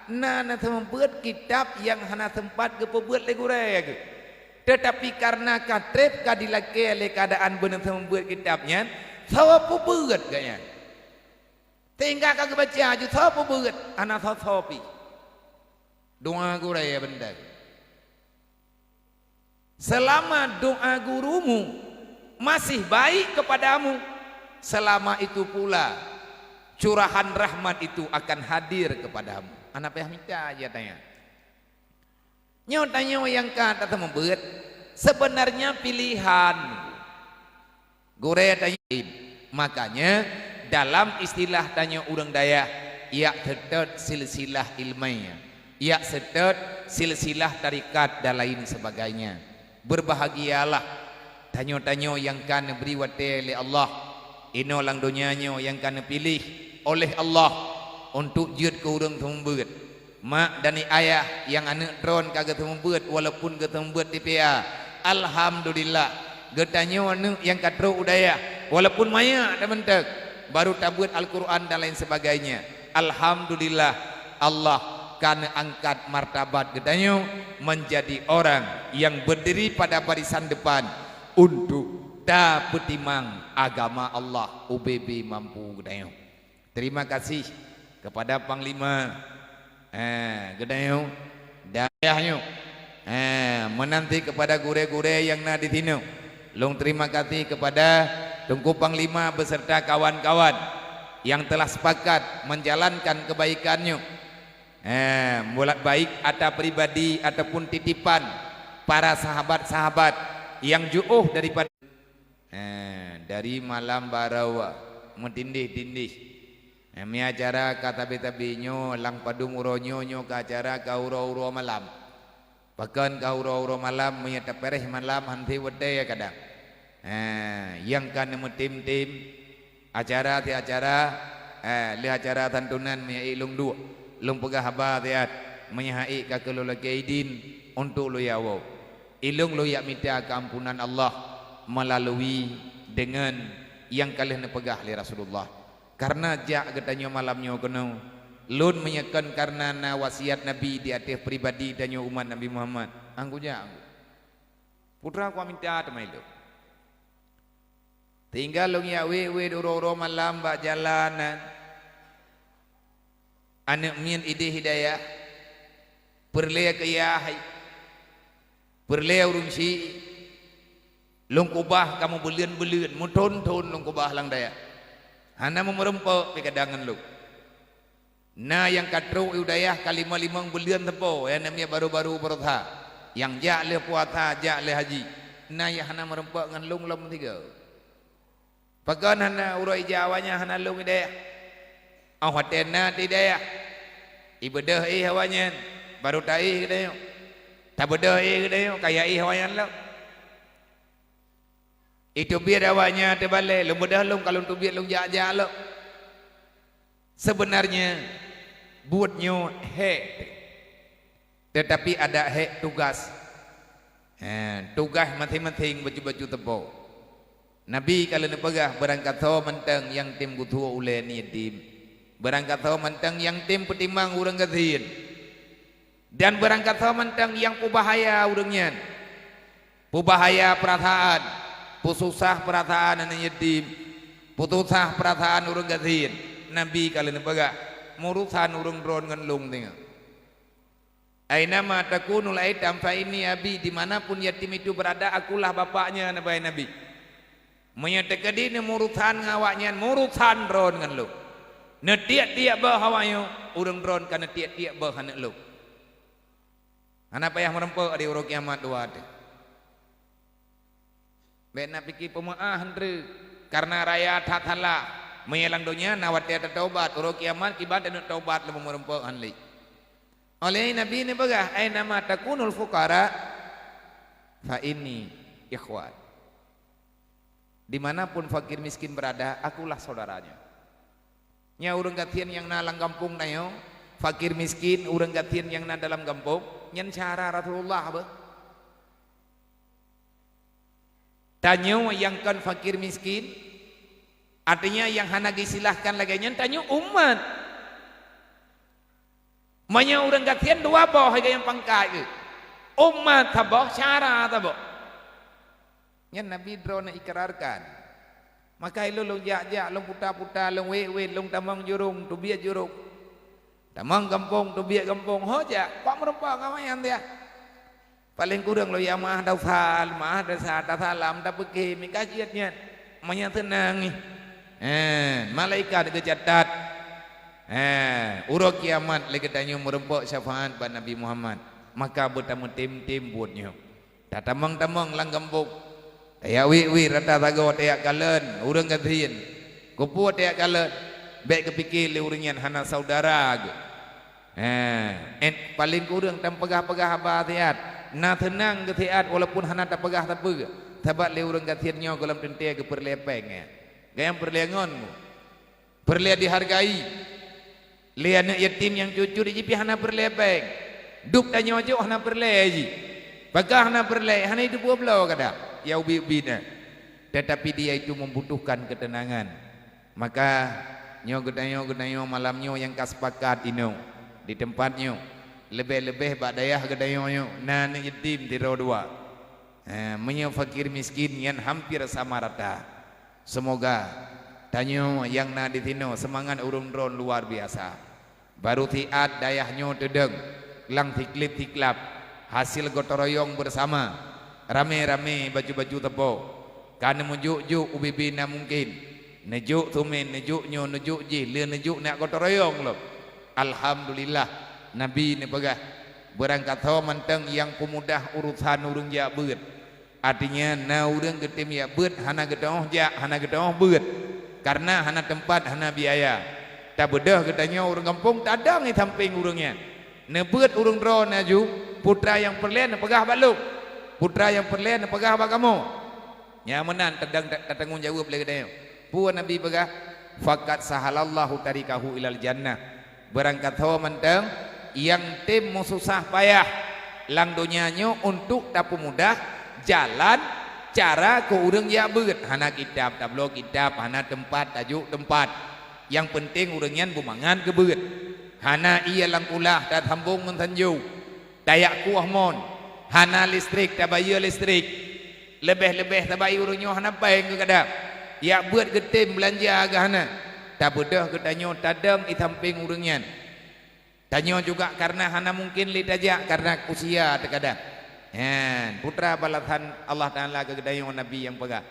na, na seumeubeuet kitab nyang hana sempat geupeubeuet lé gurée geuh. Teutapi kareuna ka treb ka dilakée lé keuadaan beuneuh seumeubeuet kitab nyan, soe peubeuet geuh nyan. Sehingga ka geubaca jih soe peubeuet, hana soe-soe pih. Doa gurée beunteng. Selama doa gurumu masih baik kepadamu, selama itu pula curahan rahmat itu akan hadir kepadamu. Hana payah mita, ya tanya. Nyoe tanyoe nyang ka taseumeubeuet, sebenarnya pilihan. Gurée tanyoe. Makanya, dalam istilah tanyoe ureuëng dayah, jak seutôt silsilah ilmiah, jak seutôt silsilah tarekat dan lain sebagainya. Berbahagialah tanyoe-tanyoe nyang ka neubri watée lé Allah, inoe lam donya nyoe nyang ka neupiléh oleh Allah untuk jeuet keu ureuëng seumeubeuet. Mak dan ayah nyang aneuëk droen ka geuseumeubeuet walaupun geuseumeubeuet tipe A. Alhamdulillah, geutanyoe aneuëk nyang ka trok u dayah, walaupun manyak that mantong, baru tabeuet Al-Quran dan lain sebagainya. Alhamdulillah, Allah ka neuangkat martabat geutanyoe menjadi orang yang berdiri pada barisan depan untuk tapeutimang agama Allah ubé-bé mampu geutanyoe. Terima kasih kepada Panglima, eh, geutanyoe, dayah nyoe. Eh, meunan cit kepada gurée-gurée nyang na di sinoe. Lôn terima kasih kepada Teungku Panglima beserta kawan-kawan yang telah sepakat menjalankan kebaikan nyoe. Eh, mulat baik ata pribadi ataupun titipan para sahabat-sahabat yang jiôh daripada Eh, dari malam baroe meutindéh-tindéh. Eh, mi acara ka tabi-tabi nyoe lam padum uroe nyoe, nyoe ka acara ka uroe-uroe malam. Pakon ka uroe-uroe malam, meunyoe tapeureh malam han sép watée kadang. Eh, nyang ka neumeutem-tem acara ti acara, eh, lheueh acara santunan meunyoe ék lôn duek, lôn peugah haba siat, meunyoe han ék ka keu lôn lakée idin untuk lôn jak woe. Ilôn lôn jak mita keuampunan Allah meulalu deungon nyang ka lheueh neupeugah lé Rasulullah. Kareuna jak geutanyoe malam nyoe keunoe, lôn meunyoe kon kareuna na wasiat Nabi di ateueh pribadi tanyoe umat Nabi Muhammad, han kujak. Putra ku mita teuma ilôn. Sehingga lôn jak wét-wét uroe-uroe malam bak jalan nyan. Aneuëk miet idéh hidayah, peureulée keuyah hai, peureulée ureuëng syiek, lôn keubah ka meubuleuen-buleuen, meuthon-thon lôn keubah lam dayah. Hana meureumpok pih kadang ngon lôn. Na nyang ka trok u dayah ka limong-limong buleuen teupô, nyang na miet baru-baru beureusaha. Nyang jak lheueh puasa, jak lheueh haji. Na nyang hana meureumpok ngon lôn lom sigoe. Pakon hana uroe ija awaknyan hana lôn i dayah? Óh watée na di dayah, ibeudôh éh awaknyan, baru taéh geutanyoe. Tabeudôh éh geutanyoe, ka jak éh awaknyan lom. Iteubiet awaknyan teubalée, lôn beudôh lôn ka lôn teubiet lôn jak-jak lom. Sebenarnya, buet nyoe hék, teutapi adak hék tugas. Eh, tugas maséng-maséng bacut-bacut teupô. Nabi ka lheueh neupeugah, beurangkasoe mantong nyang tem geutuek ulée niet diem, beurangkasoe mantong nyang tem peutimang ureuëng gasien, dan beurangkasoe mantong nyang peubahaya ureuëng nyan. Peubahaya peurasaan, peususah peurasaan aneuëk yatim, peususah peurasaan ureuëng gasien. Nabi ka lheueh neupeugah, "Meurusan ureuëng droen ngon lôn singoh." "Ainama takunul aitam fa inni abi," di mana pun yatim itu berada, akulah bapaknya, neubai Nabi. Meunyoe teukeudi neumeurusan ngon awaknyan, meurusan droen ngon lôn. Neutiek-tiek boh awaknyoe, ureuëng droen ka neutiek-tiek boh aneuëk lôn. Hana payah meureumpok di uroe kiamat dua teuh. Bék na pike peumeuáh han treuk, kareuna raya that salah. Meunyoe lam donya na watée tataubat, uroe kiamat kiban taneuk taubat lom meureumpok han lé. Oleh Nabi neupeugah, "Ainama takunul fuqara fa inni ikhwan." Di mana pun fakir miskin berada, akulah saudaranya. Nyan ureuëng gasien nyang na lam gampông tanyoe, fakir miskin, ureuëng gasien nyang na dalam gampông, nyan syedara Rasulullah beuh. Tanyoe nyang kon fakir miskin, artinya nyang hana geusilahkan lagée nyan, tanyoe umat. Meunyoe ureuëng gasien dua boh lagée nyang pangkat geuh, umat saboh, syedara saboh. Nyan Nabi droeneuh ikrarkan. Maka ilôn lôn jak-jak, lôn puta-puta, lôn wét-wét, lôn tamong jurông, teubiet jurông. Tamong gampông, teubiet gampông, ho jak, bak meurumpok ngon awaknyan tiah. Paleng kureueng lôn ya meu'ah desya, meu'ah desya, tasalam, tapeuke, mita jeuet nyan. Meunyan seunang ih. Eh, malaikat geucatat. Eh, uroe kiamat lé geutanyoe meurumpok syafaat bak Nabi Muhammad. Maka beutameutem-tem buet nyoe. Tatamong-tamong lam gampông. Tajak wét-wét rata sagoe tajak kalon ureuëng gasien. Keupeue tajak kalon? Bék geupike lé ureuëng nyan hana saudara geuh. Hé, en, paleng kureueng tapeugah-peugah haba siat. Na seunang geusiat walaupun hana tapeugah sapeue. Sabab lé ureuëng gasien nyoe gohlom teuntée geupeureulée péng, ya. Gayang peureulée ngon mu. Peureulée dihargai. Lé aneuëk yatim nyang cut-cut jih pih hana peureulée péng. Dub tanyoe jok hana peureulée jih. Paga hana peureulée, hana jiteupeue bloe kadang. Ya ubi-ubi na. Tetapi dia itu membutuhkan ketenangan. Maka, nyoe geutanyoe, geutanyoe malam nyoe nyang ka sepakat inoe di teumpat nyoe. Leubeh-leubeh bak dayah geutanyoe nyoe na aneuëk yatim sidroe dua. Eh, meunyoe fakir miskin nyan hampir sama rata. Seumoga tanyoe nyang na di sinoe seumangat ureuëng droen luar biasa. Baru siat dayah nyoe teudong lam sikleb-siklab, hasil gotong royong beusama, ramé-ramé baju-baju teupo. Ka neumeujuk-juk ubé-bé na mungken. Neujok sumén, neujok nyoe, neujok jih, lé neujok nyak gotong royong lom. Alhamdulillah, Nabi neupeugah, beurangkasoe mantong nyang peumudah urosan ureuëng jak beuet. Artinya, na ureuëng geutem jak beuet hana geuteungoh jak, hana geuteungoh beuet, kareuna hana teumpat, hana biaya. Tabeudôh geutanyoe ureuëng gampông tadong di sampéng ureuëng nyan. Neubeuet ureuëng droe laju, putra nyang peureulée neupeugah bak lôn, putra nyang peureulée neupeugah bak kamoe. Nyang meunan tadong ta-, tatanggong jaweueb lé geutanyoe. Peue Nabi peugah? "Faqad sahalallahu tariqahu ilal jannah." Beurangkasoe mantong nyang tem meususah payah lam donya nyoe untuk tapeumudah jalan cara keu ureuëng jak beuet. Hana kitab, tabloe kitab, hana teumpat, tajok teumpat. Nyang peunteng ureuëng nyan beumangat keu beuet. Hana ié lam kulah, tasambong ngon sanjo. Tajak kueh mon, hana listrik, tabayeue listrik. Leubeh-leubeh sabai ureuëng nyoe hana péng geugadang. Jak beuet geutem beulanja geuh hana. Tabeudôh geutanyoe tadong di sampéng ureuëng nyan. Tanyoe juga kareuna hana mungken lé tajak kareuna usia teugadang. Nyan, peue teuma balasan Allah Taala keu geutanyoe Nabi nyang peugah,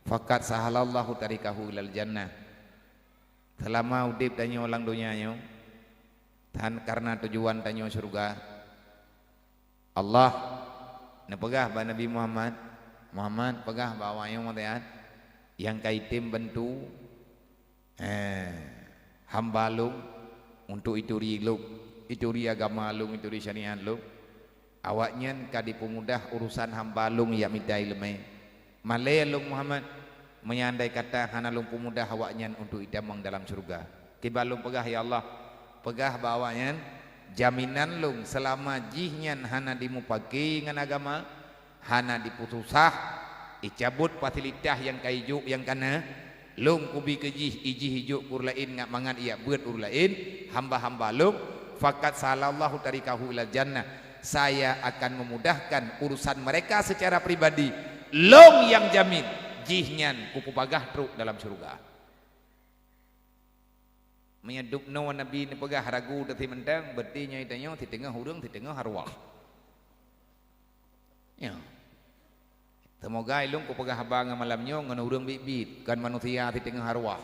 "Faqad sahalallahu tariqahu ilal jannah." Seulama udeb tanyoe lam donya nyoe, tan kareuna tujuan tanyoe syeuruga, Allah neupeugah bak Nabi Muhammad, "Muhammad, peugah bak awak nyoe meuteumèe, nyang ka item bantu, eh, hamba lôn untuk ituri lôn, ituri agama lôn, ituri syariat lôn, awaknyan ka jipeumudah urosan hamba lôn nyang mita iéleumé." Malée lôn Muhammad, meunyoe andai kata hana lôn peumudah awaknyan untuk itamong dalam syeuruga. Kiban lôn peugah, "Ya Allah, peugah bak awaknyan, jaminan lôn seulama jihnyan hana jimupake ngon agama, hana jipeususah, icabot fasilitas nyang ka ijok nyang kana, lôn kubi keu jih, ijih ijok keu ureuëng laén ngat mangat ijak beuet ureuëng laén, hamba-hamba lôn, faqad sahalallahu tariqahu ilal jannah." Saya akan memudahkan urusan mereka secara pribadi. Lôn nyang jamin, jihnyan kupeubagaih trok dalam syeuruga. Meunyoe dubnoe Nabi neupeugah ragu teuh mantong, berarti nyoe tanyoe siteungoh ureuëng, siteungoh arwah. Ya. Seumoga ilôn kupeugah haba ngon malam nyoe ngon ureuëng biet-biet, kon manusia siteungoh arwah.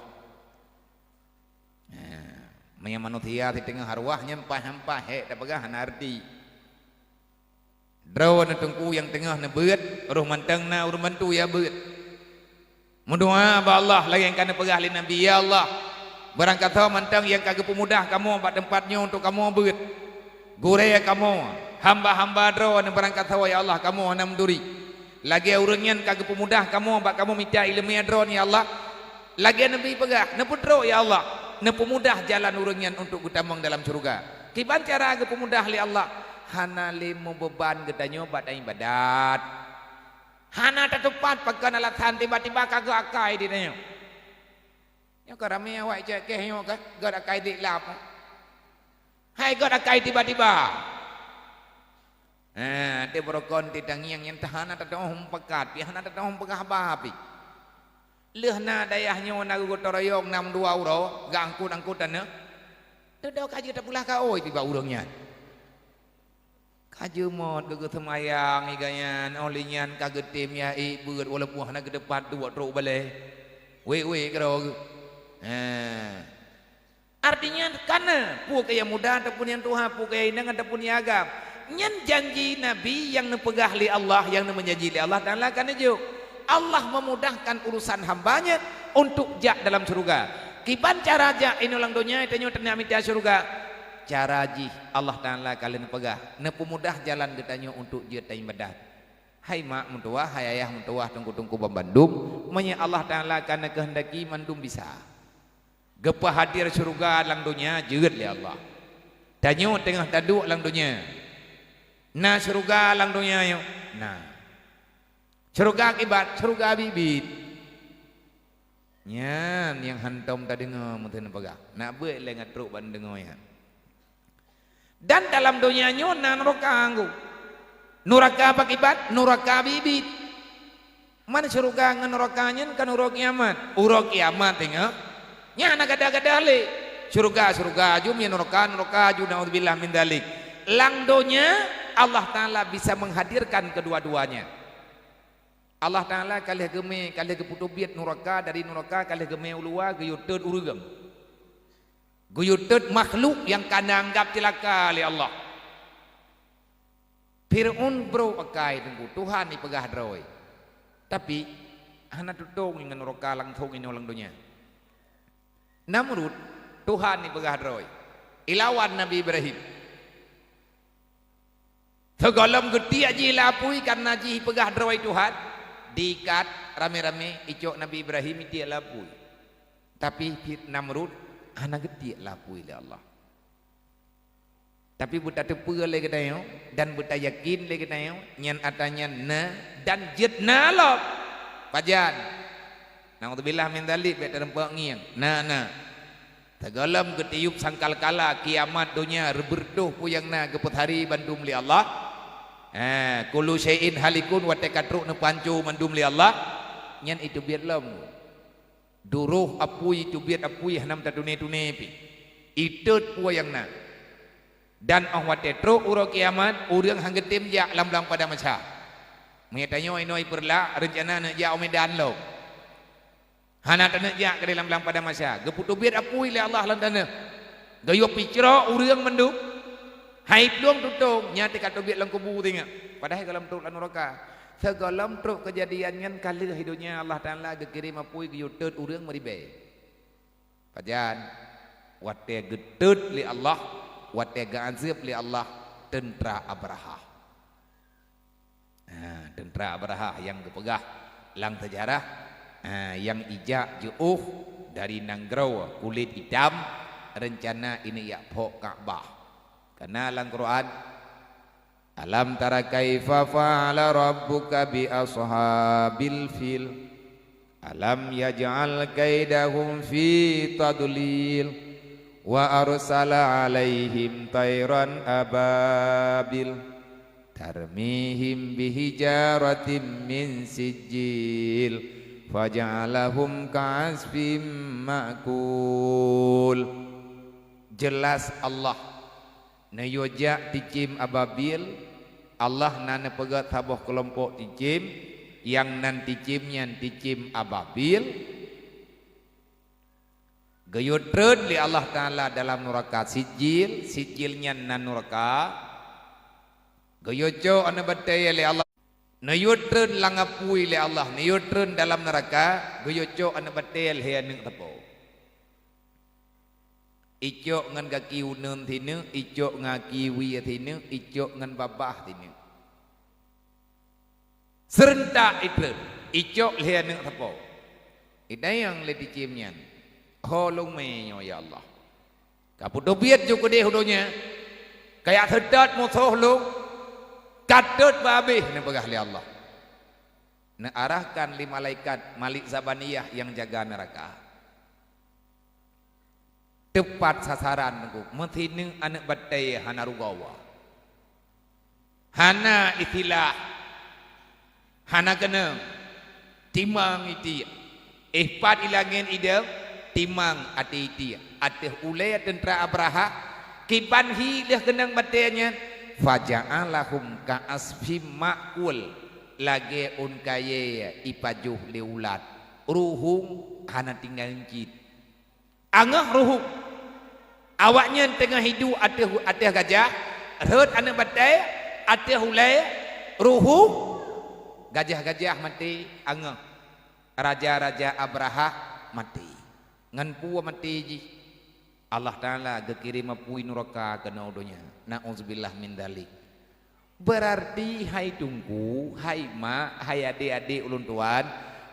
Nah, meunyoe manusia siteungoh arwah nyan paih-paih hék tapeugah hana arti. Droe neuteungku nyang teungoh neubeuet, roh mantong na ureuëng bantu ya beuet. Meudoa bak Allah lagée nyang ka neupeugah lé Nabi, "Ya Allah, beurangkasoe mantong nyang ka geupeumudah kamoe bak teumpat nyoe untuk kamoe beuet. Gurée kamoe, hamba-hamba droe neubeurangkasoe ya Allah kamoe hana meuturi." Lagée ureuëng nyan ka geupeumudah kamoe bak kamoe mita iéleumé droe, ya Allah. Lagée Nabi peugah, neupeutrok, ya Allah, neupeumudah jalan ureuëng nyan untuk geutamong dalam syeuruga. Kiban cara geupeumudah lé Allah? Hana lé meubeuban geutanyoe bak taibadat. Hana tatupat pakon alasan tiba-tiba ka geuakai di tanyoe. Nyoe ka ramé awak cek keh nyoe ka, geuakai di lap. Hai geuakai tiba-tiba. Ha, di beurokon di tangieng nyang hana tatu'oh meupakat, pih hana tatu'oh peugah haba pih. Lheueh na dayah nyoe na geutanyoe royong nam dua uroe, geuangkut-angkut taneuh. Teudoe ka jeuet tapeulah kaôi tiba ureuëng nyan. Ka jeumot geugeuseumayang iga nyan, óh lheueh nyan ka geutem ya ék beuet walaupun hana geuteupat duek trok balée. Wék-wék keudroe geuh. Ha. Artinya kana peue keu nyang muda ataupun nyang tuha, peue keu nyang inong ataupun nyang agam. Nyan janji Nabi nyang neupeugah lé Allah, nyang neumeujanji lé Allah Taala ka neujok. Allah memudahkan urusan hamba-Nya untuk jak dalam syeuruga. Kiban cara jak inoe lam donya tanyoe teunak mita syeuruga? Cara jih Allah Taala ka lheueh neupeugah, neupeumudah jalan geutanyoe untuk jeuet taibadat. Hai mak meutuwah, hai ayah meutuwah, teungku-teungku banmandum, meunyoe Allah Taala ka neukeuheundaki mandum bisa. Geupeuhadér syeuruga lam donya jeuet lé Allah. Tanyoe teungoh taduek lam donya. Na syeuruga lam donya nyoe? Na. Syeuruga kiban, syeuruga biet-biet. Nyan nyang hantom tadeungoe meuteun peugah. Nak beuet lé ngon trok ban deungoe nyan. Dan dalam donya nyoe na nuraka nggu. Nuraka pakiban, nuraka biet-biet. Man syeuruga ngon nuraka nyan kan uroe kiamat. Uroe kiamat teungoh. Nyan hana gadah-gadah lé. Syeuruga, syeuruga aju, meunyoe nuraka, nuraka aju, naudzubillah min dzalik. Lam donya Allah Taala bisa menghadirkan kedua-duanya. Allah Taala ka lheueh geumé, ka lheueh geupeuteubiet nuraka, dari nuraka ka lheueh geumé u luwa geuyue teuet ureuëng. Geuyue teuet makhluk nyang ka na anggab ceulaka lé Allah. Fir'aun brok akai teungku, Tuhan ipeugah droe. Tapi hana tutong ngon nuraka langsong inoe lam donya. Namrud, Tuhan ipeugah droe. Ilawan Nabi Ibrahim. Sigohlom geutiek jih lé apui kareuna jih ipeugah droe Tuhan, diikat ramé-ramé icok Nabi Ibrahim itiek lé apui. Tapi Namrud hana geutiek lé apui lé Allah. Tapi beutateupeue lé geutanyoe dan beutayakin lé geutanyoe nyan atra nyan na dan jeuet na lom. Pajan? Naudzubillah min dzalik, bék teurumpok ngieng. Na, na. Sigohlom geutiyueb sangkakala kiamat donya reubeutoh peue nyang na geupeusari bandum lé Allah. Ha, kullu syai'in halikun, watée ka trok neupeuhanco mandum lé Allah. Nyan iteubiet lom. Duroh apui, teubiet apui hana meutatuné-tuné pih. Iteuet peue nyang na. Dan óh watée trok uroe kiamat, ureuëng han geutem jak lam blang padang mahsyar. Meunyoe tanyoe inoe ipeureulah, reuncana neuk jak u Medan lom. Hana taneuk jak keudeh lam blang padang mahsyar. Geupeuteubiet apui lé Allah lam tanoh. Geuyue picrok ureuëng mandum. Hai plueng tutong, nyan teuka teubiet lam kubu teungoh. Padahai gohlom trok lam nuraka. Sigohlom trok keujadian nyan ka lheueh di donya Allah Taala geukirém apui geuyue teuet ureuëng meuribée. Pajan? Watée geuteuet lé Allah, watée geuazeueb lé Allah teuntra Abrahah. Ha, teuntra Abrahah nyang geupeugah lam seujarah, ha, nyang ijak jiôh dari nanggroe kulét itam, reuncana ineuk jak phok Ka'bah. Ka na lam Quran, "Alam tara kaifa fa'ala rabbuka bi ashabil fil? Alam yaj'al kaidahum fi tadlil, wa arsala 'alaihim tairan ababil, tarmihim bihijaratim min sijil, faja'alahum ka'asfim ma'kul." Jeulaih Allah neuyue jak cicém ababil, Allah na neupeugét saboh keulompok cicém, nyang nan cicém nyan cicém ababil, geuyue treun lé Allah Taala dalam nuraka sijil, sijil nyan nan nuraka, geuyue cok aneuk batée lé Allah, neuyue treun lam apui lé Allah, neuyue treun dalam nuraka, geuyue cok aneuk batée lhée aneuk teupeu. Icok ngon gaki uneuen sineuk, icok ngon gaki wie sineuk, icok ngon babah sineuk. Seureuntak itrön, icok lé aneuk sapo. Itanyong lé cicém nyan, "Ho lôn mè nyoe, ya Allah? Ka putôh biet ju keudeh u donya, kajak seutôt musoh lôn, ka tôt beu habéh," neupeugah lé Allah. Neuarahkan lé malaikat Malik Zabaniyah nyang jaga neuraka. Teupat sasaran, Teungku. Meusineuk aneuk batée hana rugoe. Hana istilah, hana keunong. Timang itiek. Éh pat i langét idong, timang até itiek. Ateueh ulée teuntra Abraha, kiban hi lheueh keunong batée nyan, "Faja'alahum ka'asfim ma'kul." Lagée ôn kayée ipajoh lé ulat. Ruhueng hana tinggai cit. Angoh ruhueng. Awaknyan teungoh iduek ateueh, ateueh gajah, rhot aneuk batée, ateueh ulée, ruhueng, gajah-gajah maté, angoh raja-raja Abraha maté. Ngon peue maté jih? Allah Taala geukirém apui nuraka keunoe donya. Na'udzubillah min dzalik. Beurarti, hai Teungku, hai mak, hai adék-adék ulôn tuan,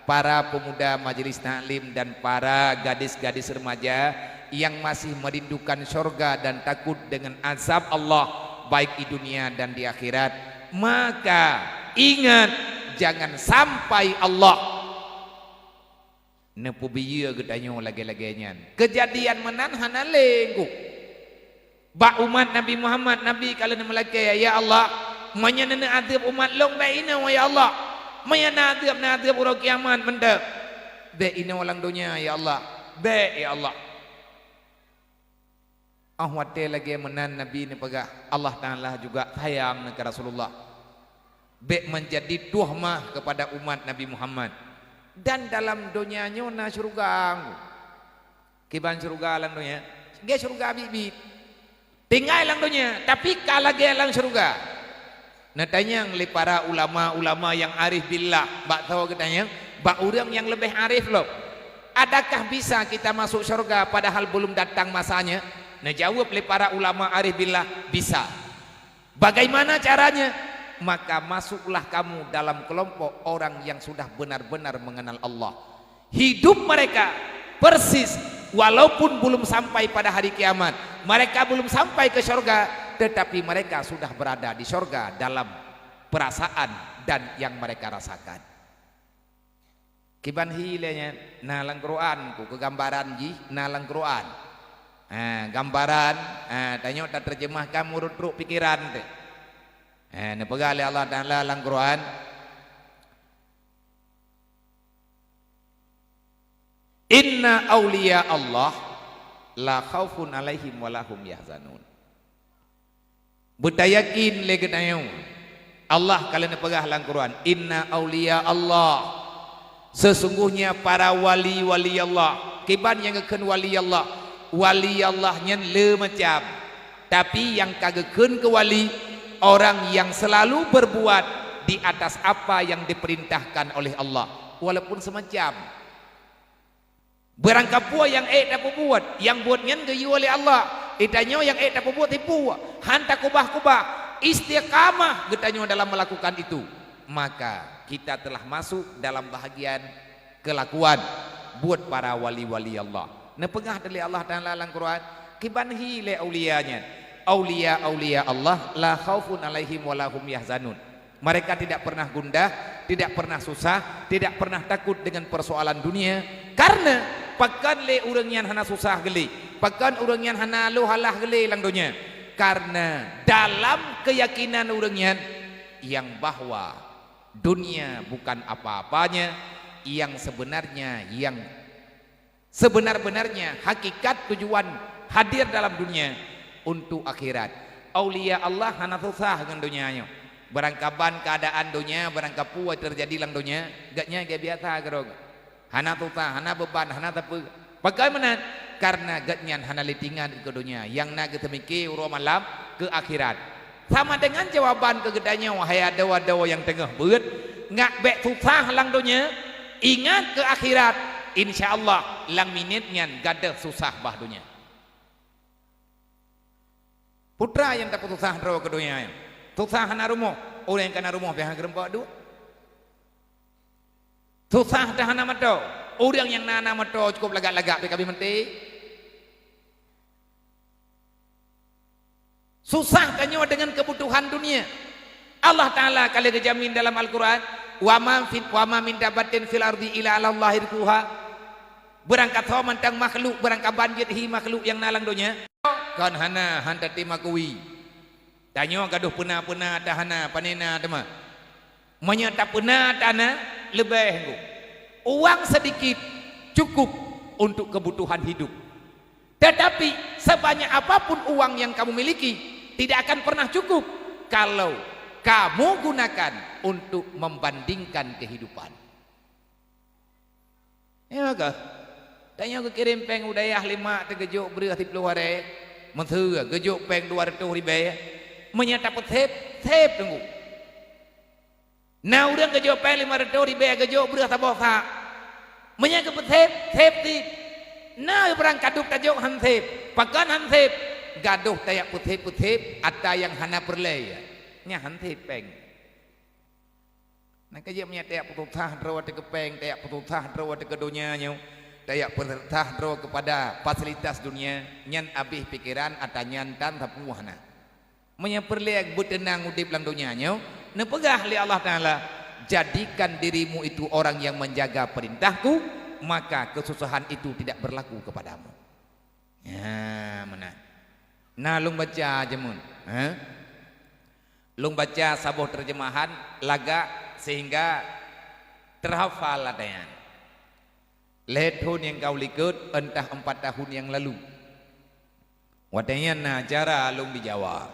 para peumuda majelis taklim dan para gadis-gadis remaja nyang masih merindukan syurga dan takut dengan azab Allah, baik di dunia dan di akhirat, maka ingat, jangan sampai Allah neupeubiyeu geutanyoe lagée-lagée nyan. Keujadian meunan hana lé, Teungku. Bak umat Nabi Muhammad, Nabi ka lheueh meulakée, "Ya Allah, meunyoe neuneuk adeueb umat lôn, bék inoe, ya Allah. Meunyoe na adeueb, na adeueb uroe kiamat mantong. Bék inoe lam donya, ya Allah. Bék, ya Allah." Óh watée lagée meunan Nabi neupeugah, Allah Taala juga sayang neu keu Rasulullah. Bék menjadi tuhmah kepada umat Nabi Muhammad. Dan dalam donya nyoe na syeuruga. Kiban syeuruga lam donya, lagée syeuruga biet-biet. Tinggai lam donya, tapi ka lagée lam syeuruga. Neutanyong lé para ulama-ulama nyang arif billah, bak soe geutanyong? Bak ureuëng nyang leubeh arif lom. Adakah bisa kita masuk syurga padahal belum datang masanya? Neujaweueb lé para ulama arif billah, bisa. Bagaimana caranya? Maka masuklah kamu dalam kelompok orang yang sudah benar-benar mengenal Allah. Hidup mereka persis, walaupun belum sampai pada hari kiamat, mereka belum sampai ke syurga, tetapi mereka sudah berada di syurga dalam perasaan dan yang mereka rasakan. Kiban hi lé nyan, na lam Quran, ku keugambaran jih, na lam Quran. Ha, gambaran, ha, tanyoe tateurjeumahkan meureutrok pikeran teuh. Ha, neupeugah lé Allah Taala lam Quran, "Inna auliya Allah la khaufun alaihim wa lahum yahzanun." Beutayakin lé geutanyoe, Allah ka lheueh neupeugah lam Quran, "Inna auliya Allah," sesungguhnya para wali-wali Allah. Kiban nyang geukheun wali Allah? Wali Allah nyan le macam. Tapi nyang ka geukheun keu wali, orang yang selalu berbuat di atas apa yang diperintahkan oleh Allah, walaupun semacam. Beurangkapeue nyang ék tapeubuet, nyang buet nyan geuyue lé Allah. Geutanyoe nyang ék tapeubuet tipu, han takubah-kubah, istiqamah geutanyoe dalam melakukan itu, maka kita telah masuk dalam bahagian kelakuan buet para wali-wali Allah. Neupeugah lé Allah Taala lam Quran, kiban hi lé aulia nyan. Aulia-aulia Allah la khaufun alaihim wa lahum yahzanun. Mereka tidak pernah gundah, tidak pernah susah, tidak pernah takut dengan persoalan dunia. Karena pakon lé ureuëng nyan hana susah geulé, pakon ureuëng nyan hana loh alah geulé lam donya? Karena dalam keyakinan ureuëng nyan yang bahwa dunia bukan apa-apanya, yang sebenarnya, yang sebenar-benarnya hakikat tujuan hadir dalam dunia untuk akhirat. Aulia Allah hana susah ngon donya nyoe. Beurangkaban keuadaan donya, beurangkapeue teujadi lam donya, gobnyan gét biasa keudroe. Hana susah, hana beuban, hana sapeue. Pakon meunan? Karena gobnyan hana lé teuingat keu donya, nyang na geuteumike uroe malam keu akhirat. Sama dengan jawaban keu geutanyoe, hai adoe-adoe nyang teungoh beuet, ngat bék susah lam donya, ingat keu akhirat, insya Allah lam minét nyan gadôh susah bah donya. Peue teuma nyang tapeususah droe keu donya nyan? Susah hana rumoh, ureuëng nyang ka na rumoh pih hana geureumpok duek. Susah dah hana moto. Ureuëng nyang na, na moto cukup lagak-lagak pih ka abéh maté. Susah tanyoe deungon keubutuhan dunia. Allah Taala ka lheueh geujamin dalam Al-Quran, "Wa ma fi, wa ma min dabbatin fil ardi illa 'alallahi rizquha." Beurangkasoe mantong makhluk, beurangkaban jeuet hi makhluk nyang na lam donya. Kon hana, han tatem akui. Tanyoe gadoh peuna-peuna, ata hana, panena teuma. Meunyoe tapeuna ata na, leubeh ngon. Uang sedikit cukup untuk kebutuhan hidup. Tetapi sebanyak apapun uang yang kamu miliki, tidak akan pernah cukup kalau kamu gunakan untuk membandingkan kehidupan. Ya ke? Tanyoe geukirém péng u dayah lima, teugeujok breueh siplôh aré, meuseue geujok péng dua reutôh ribée. Meunyoe tapeuséb, séb teungku. Na ureuëng geujok péng lima reutôh ribée, geujok breueh saboh sak. Meunyoe geupeuséb, séb cit. Na barang kadub tajok han séb, pakon han séb? Gadoh tajak peuséb-peuséb ata nyang hana peureulée. Nyan han séb péng. Nah, ka jeuet meunyoe tajak peususah droe ateueh keu péng, tajak peususah droe ateueh keu donya nyoe, tajak peususah droe keupada fasilitas dunia, nyan abéh pikeran ata nyan tan sapeue hana. Meunyoe peureulée beuteunang udeb lam donya nyoe, neupeugah lé Allah Taala, "Jadikan dirimu itu orang yang menjaga perintahku, maka kesusahan itu tidak berlaku kepadamu." Ya, meunan. Na lôn baca jameun, ha? Lôn baca saboh terjemahan lagak sehingga terhafal ata nyan. Lhée thon nyang ka u likot, entah empat tahun yang lalu. Watée nyan na acara lôn di Jawa.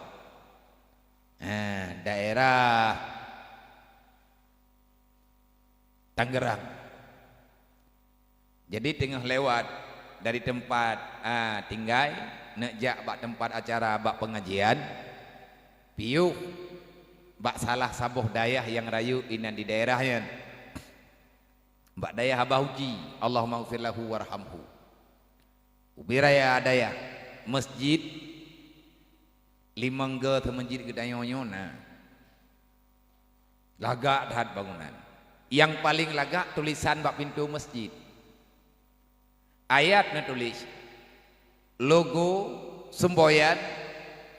Ha, daerah Tangerang. Jadi teungoh lewat dari tempat, a, tinggai, neuk jak bak tempat acara bak pengajian, piôh bak salah saboh dayah nyang rayeuk inan di daerah nyan. Bak dayah Abah Uji, Allahummaghfir lahu warhamhu. Ubé raya dayah, masjid limong go teuh masjid geutanyoe nyoe na. Lagak that bangunan. Nyang paleng lagak tulisan bak pintoe masjid. Ayat neutuléh, logo seumboyan,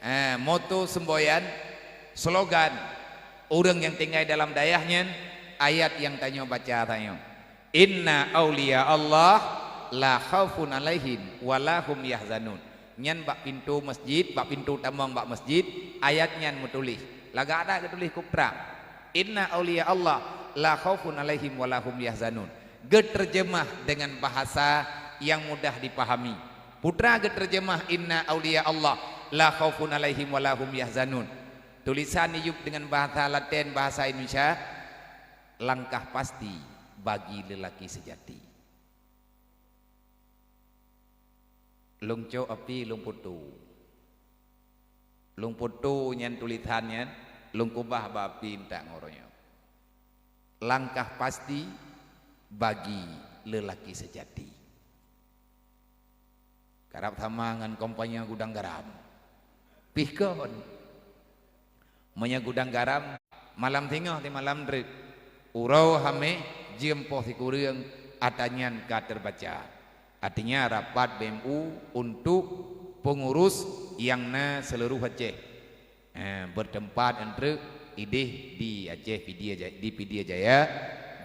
eh, moto seumboyan, slogan ureuëng nyang tinggai dalam dayah nyan, ayat nyang tanyoe baca tanyoe, "Inna auliya Allah la khaufun alaihim wa la hum yahzanun." Nyan bak pintoe masjid, bak pintoe tamong bak masjid, ayat nyan meutuléh. Lagak that geutuléh kub trang. "Inna auliya Allah la khaufun alaihim wa la hum yahzanun." Geuteurjeumah deungon bahasa nyang mudah dipahami. Putra geuteurjeumah, "Inna auliya Allah la khaufun alaihim wa la hum yahzanun." Tulisan iyup deungon bahasa Laten, bahasa Indonesia, "Langkah pasti bagi lelaki sejati." Lôn cok api, lôn putôh. Lôn putôh nyan tulisan nyan, lôn keubah bak api intat ngon uroe nyoe. Langkah pasti bagi lelaki sejati. Karab sama ngon kompanye gudang garam. Pih kon. Meunyoe gudang garam, malam singoh di malam treuk, uroe hameh jeuem poh sikureueng, ata nyan ka teubaca. Artinya rapat B M U untuk pengurus nyang na seluruh Aceh. Eh, bertempat treuk ideh di Aceh Pidie Jaya, di Pidie Jaya,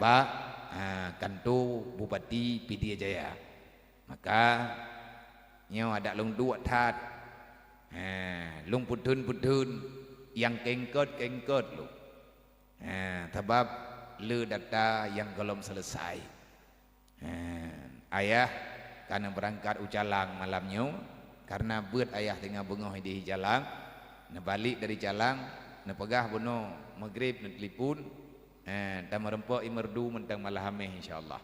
bak, eh, kanto Bupati Pidie Jaya. Maka, nyoe adak lôn duek that. Ha, lôn peutheun-peutheun nyang kengkot-kengkot lôn. Ha, sabab le data nyang gohlom selesai. Ha, ayah ka neubeurangkat u Calang malam nyoe, kareuna beuet ayah teungoh beungoh ideh i Calang. Neubalek dari Calang, neupeugah bunoe Maghrib neutelepon, ha, tameurumpok i Meureudu mantong malam Hameh, insya Allah.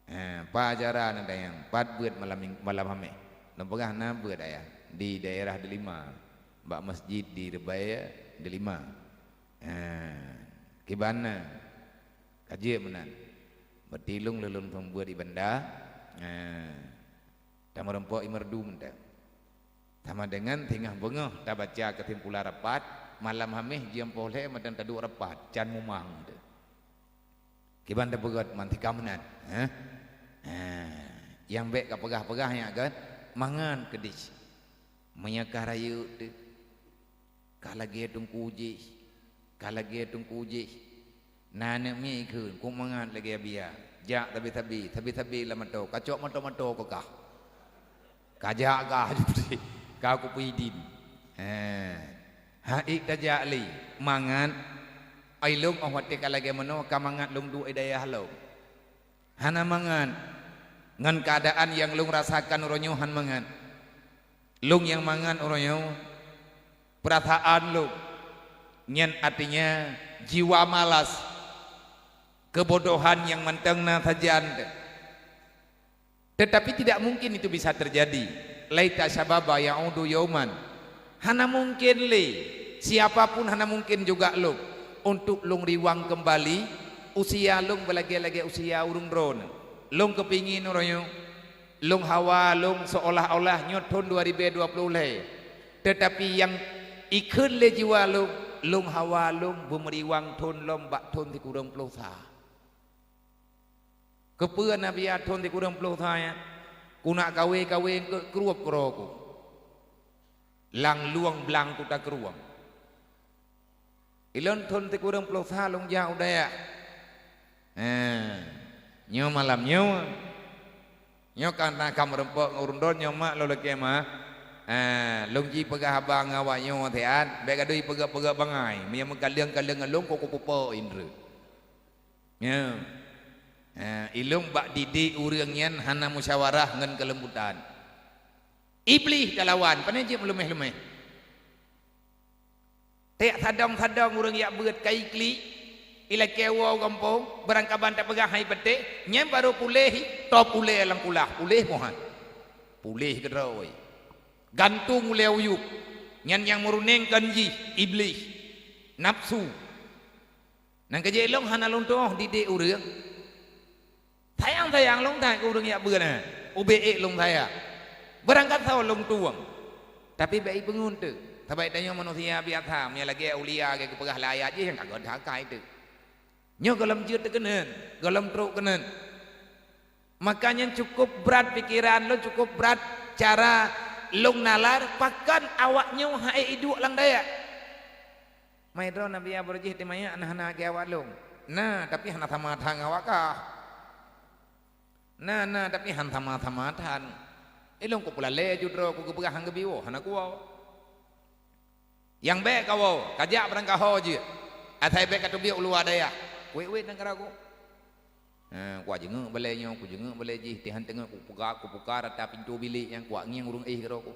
Ha, pat acara neutanyong, pat beuet malam ming-, malam Hameh. Neupeugah na beuet ayah di daerah Delima, bak masjid di Reubaya Delima. Ha, kiban na, ka jeuet meunan. Berarti lôn lôn peubuet i Banda, ha, tameurumpok i Meureudu mantong. Sama dengan singoh beungoh tabaca keusimpulan rapat, malam Hameh jeuem poh lhée mantong taduek rapat, can mumang teuh. Kiban tapeugét mantika meunan, eh? Ha, nyang bék kapeugah-peugah nyan kan, mangat keudeh. Meunyoe ka rayeuk teuh, ka lagée teungku jih, ka lagée teungku jih. Na aneuk miet ikheun, kok mangat lagée biya. Jak sabe-sabe, sabe-sabe lam moto, kacok moto-moto keukah. Kajak kah, ka kupeue idin. He. Hai tajak lé, mangat. Ai lôn óh watée ka lagée meunoe, ka mangat lôn duek i dayah lôn. Hana mangat. Ngon keuadaan nyang lôn rasakan uroe nyoe han mangat. Lôn nyang mangat uroe nyoe, peurasaan lôn. Nyan artinya jiwa malas, keubodohan nyang mantong na sajan teuh. Tetapi tidak mungkin itu bisa terjadi. Laita syababa ya'udu yauman. Hana mungkin lé. Siapa pun hana mungkin juga lôn untuk lôn riwang keumbali usia lôn beulagée-lagée usia ureuëng droeneuh. Lôn keupingin uroe nyoe, lôn hawa lôn seolah-olah nyoe thon dua ribée dua ploh lhée. Tetapi nyang ikheun lé jiwa lôn, lôn hawa lôn beumeuriwang thon lom bak thon sikureueng ploh sa. Keupeue na biya thon sikureueng ploh sa nyan? Keuneuk kawé-kawé keu krueb keudroe ku. Lam lueng blang kuta krueng. Ilôn thon sikureueng ploh sa lôn jak u dayah. He, nyoe malam nyoe. Nyoe ka na ka meurumpok ngon ureuëng droeneuh nyoe mak lôn lakée mah. He, lôn jipeugah haba ngon awak nyoe siat, bék gadôh peugah-peugah bangai. Meunyoe meukaleueng-kaleueng ngon lôn, kok kupeupok indreuk. Nyoe. Ha, ilôn bak didik ureuëng nyan hana musyawarah ngon keulembutan. Iblih talawan, pane jeuet meuleumeh-leumeh. Tiek sadong-sadong ureuëng jak beuet ka iklik, ilakée woe u gampông, barangkaban tapeugah hai patéh, nyan barô puléh, top ulée lam kulah, puléh mohan. Puléh keudroe. Gantung ulée uyueb. Nyan nyang meuruneng kon jih, iblih. Nafsu. Nyang keujeuet lôn hana lôn tuoh didik ureuëng. Sayang-sayang lôn that keu ureuëng jak beuet nyan. Ubé ék lôn sayang. Beurangkasoe lôn tueng. Tapi bék ipeungeut teuh. Sabab tanyoe manusia biasa, meunyoe lagée aulia lagée geupeugah lé ayat jih nyang ka gét hakai teuh. Nyoe gohlom jeuet teuh keunan, gohlom trok keunan. Maka nyan cukup brat pikeran lôn, cukup brat cara lôn nalar, pakon awak nyoe han ék iduek lam dayah. Mai droe na biya beureuh jih teuh manyak na hana lagée awak lôn. Na, tapi hana sama that ngon awak kah. Na, na, tapi han sama-sama that. Ilôn kupeulalée ju droe ku geupeugah han geubi woe, hana kuwoe. Nyang bék kawoe, kajak barangkasoe jeuet. Asai bék kateubiet u luwa dayah. Wét-wét nanggroe ku. Ha, kujeungeuk balée nyoe, kujeungeuk balée jih, tihan teungeut kupuka, kupuka rata pintoe bilék nyang kuak ngieng ureuëng éh keudroe ku.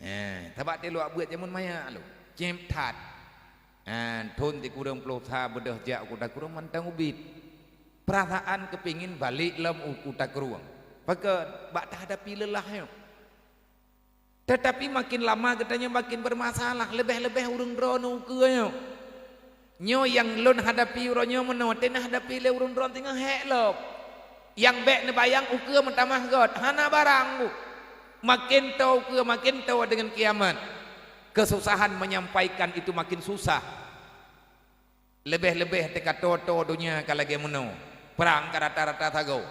Eh, sabab teuh luwak beuet jameun maya lom. Céb that. Eh, thon sikureueng ploh sa beudôh jak u kuta krueng mantong ubit. Peurasaan keupingin balek lom u kuta krueng. Pakon? Bak tahadapi leulah nyoe. Teutapi makin lama geutanyoe makin beureumasalah, leubeh-leubeh ureuëng droeneuh ukeue nyoe. Nyoe nyang lôn hadapi uroe nyoe meunoe, teungoh hadapi lé ureuëng droe teungoh hék lom. Nyang bék neubayang ukeue meutamah göt, hana barang bu. Maken toe ukeue, maken toe deungon kiamat. Keususahan menyampaikan itu makin susah. Leubeh-leubeh teuka toe-toe donya ka lagée meunoe, prang ka rata-rata sagoe.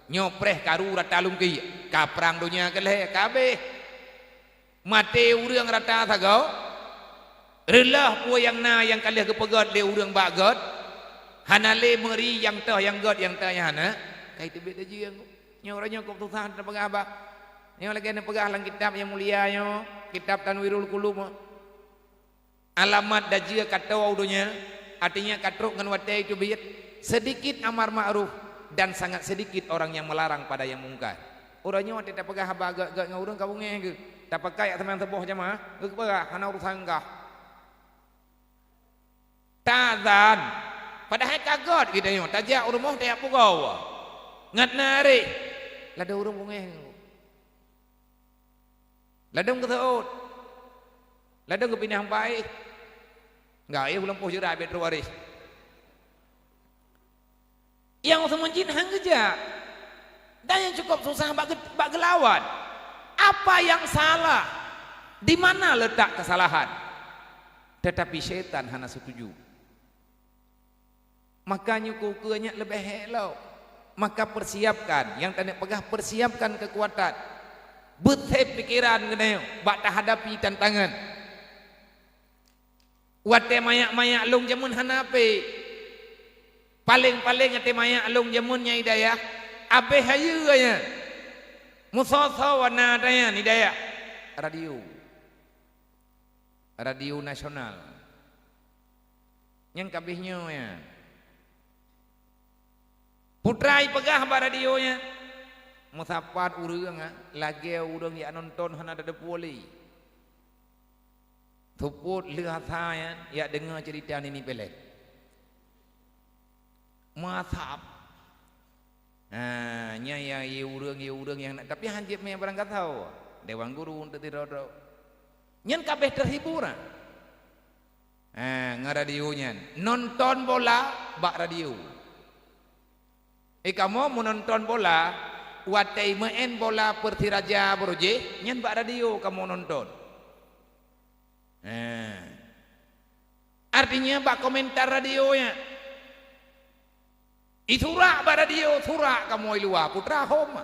Nyoe preh karu rata lungkiek, ka prang donya keu lhée, ka abéh. Maté ureuëng rata sagoe, reuloh peue nyang na nyang ka lheueh geupeugét lé ureuëng bak gét, hana lé meuri nyang toh nyang gét nyang toh nyang hana, ka iteubiet tajeueng. Nyoe uroe nyoe kok susah tapeugah bah. Nyoe lagée neupeugah lam kitab nyang mulia nyoe, kitab Tanwirul Qulub. Alamat dajeue ka toe u donya, artinya ka trok ngon watée teubiet, sedikit amar ma'ruf dan sangat sedikit orang yang melarang pada yang mungkar. Uroe nyoe watée tapeugah haba gét-gét ngon ureuëng ka beungéh geuh, tapakai jak seumayang suboh jamaah, geupeugah hana urusan kah. Tazan, padahai ka gét geutanyoe, tajak u rumoh tajak pugoe. Ngat na areh, ladôm ureuëng beungéh. Ladôm geuseuôt. Ladôm geupinah baéh. Enggak, éh, ulôn poh jeurat bék trok areh. Nyang seumeujin han geujak. Dan nyang cukup susah bak geu-, bak geulawan. Apa yang salah? Di mana letak kesalahan? Tetapi syaitan hana setuju. Maka nyoe keu ukeue nyak leubeh hék lom. Maka persiapkan, nyang taneuk peugah persiapkan keukuatan. Beuséb pikeran geutanyoe bak tahadapi tantangan. Watée manyak-manyak lôn jameun hana ape. Paleng-paleng watée manyak lôn jameun nyang i dayah, abéh hayeue nyan. Meusoe-soe wana tanyan i dayah. Radio. Radio nasional. Nyang ka abéh nyoe nyan. Putra ipeugah bak radio nyan, meusapat ureuëng, ah, lagée ureuëng jak nonton hana tateupeue lé. Seupôt lheueh asa nyan jak deungoe ceurita nini peulét. Meuasap. Ha, nyan ya, ye ureuëng, ye ureuëng nyang na, tapi han jeuet mé barang gasoe. Dewan guru untuk sidroe-droe. Nyan ka abéh terhibur, ah. Ha, ngon radio nyan. Nonton bola bak radio. Eh, kamoe meunonton bola, watée meu'en bola Persiraja Boroje, nyan bak radio kamoe nonton. Ha. Artinya bak komentar radio nyan. Isurak bak radio, surak kamoe i luwa, Putra hom.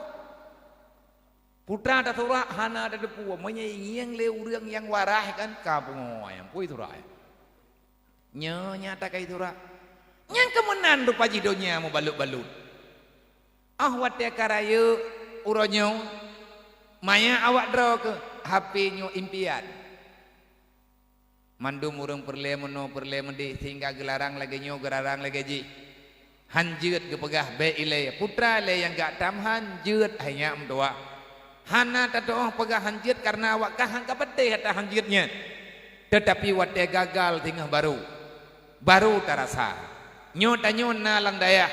Putra tasurak hana tateupeue, meunyoe ingieng lé ureuëng nyang waras kan ka pungoe nyang pui surak. Nyoe nyata kai surak. Nyang keu meunan rupa jih donya meubalot-balot. Ah watée ka rayeuk uroe nyoe, maya awak droe keuh H P nyoe impian. Mandum ureuëng peureulée meunoe peureulée meudeh sehingga geularang lagée nyoe geularang lagée jih. Han jeuet geupeugah bék ilée, Putra ilée nyang gak tam han jeuet hai nyak meutuwah. Hana tatuoh peugah han jeuet kareuna awak kah han ka patéh ata han jeuet nyan. Teutapi watée gagal singoh barô, barô tarasa. Nyoe tanyoe na lam dayah,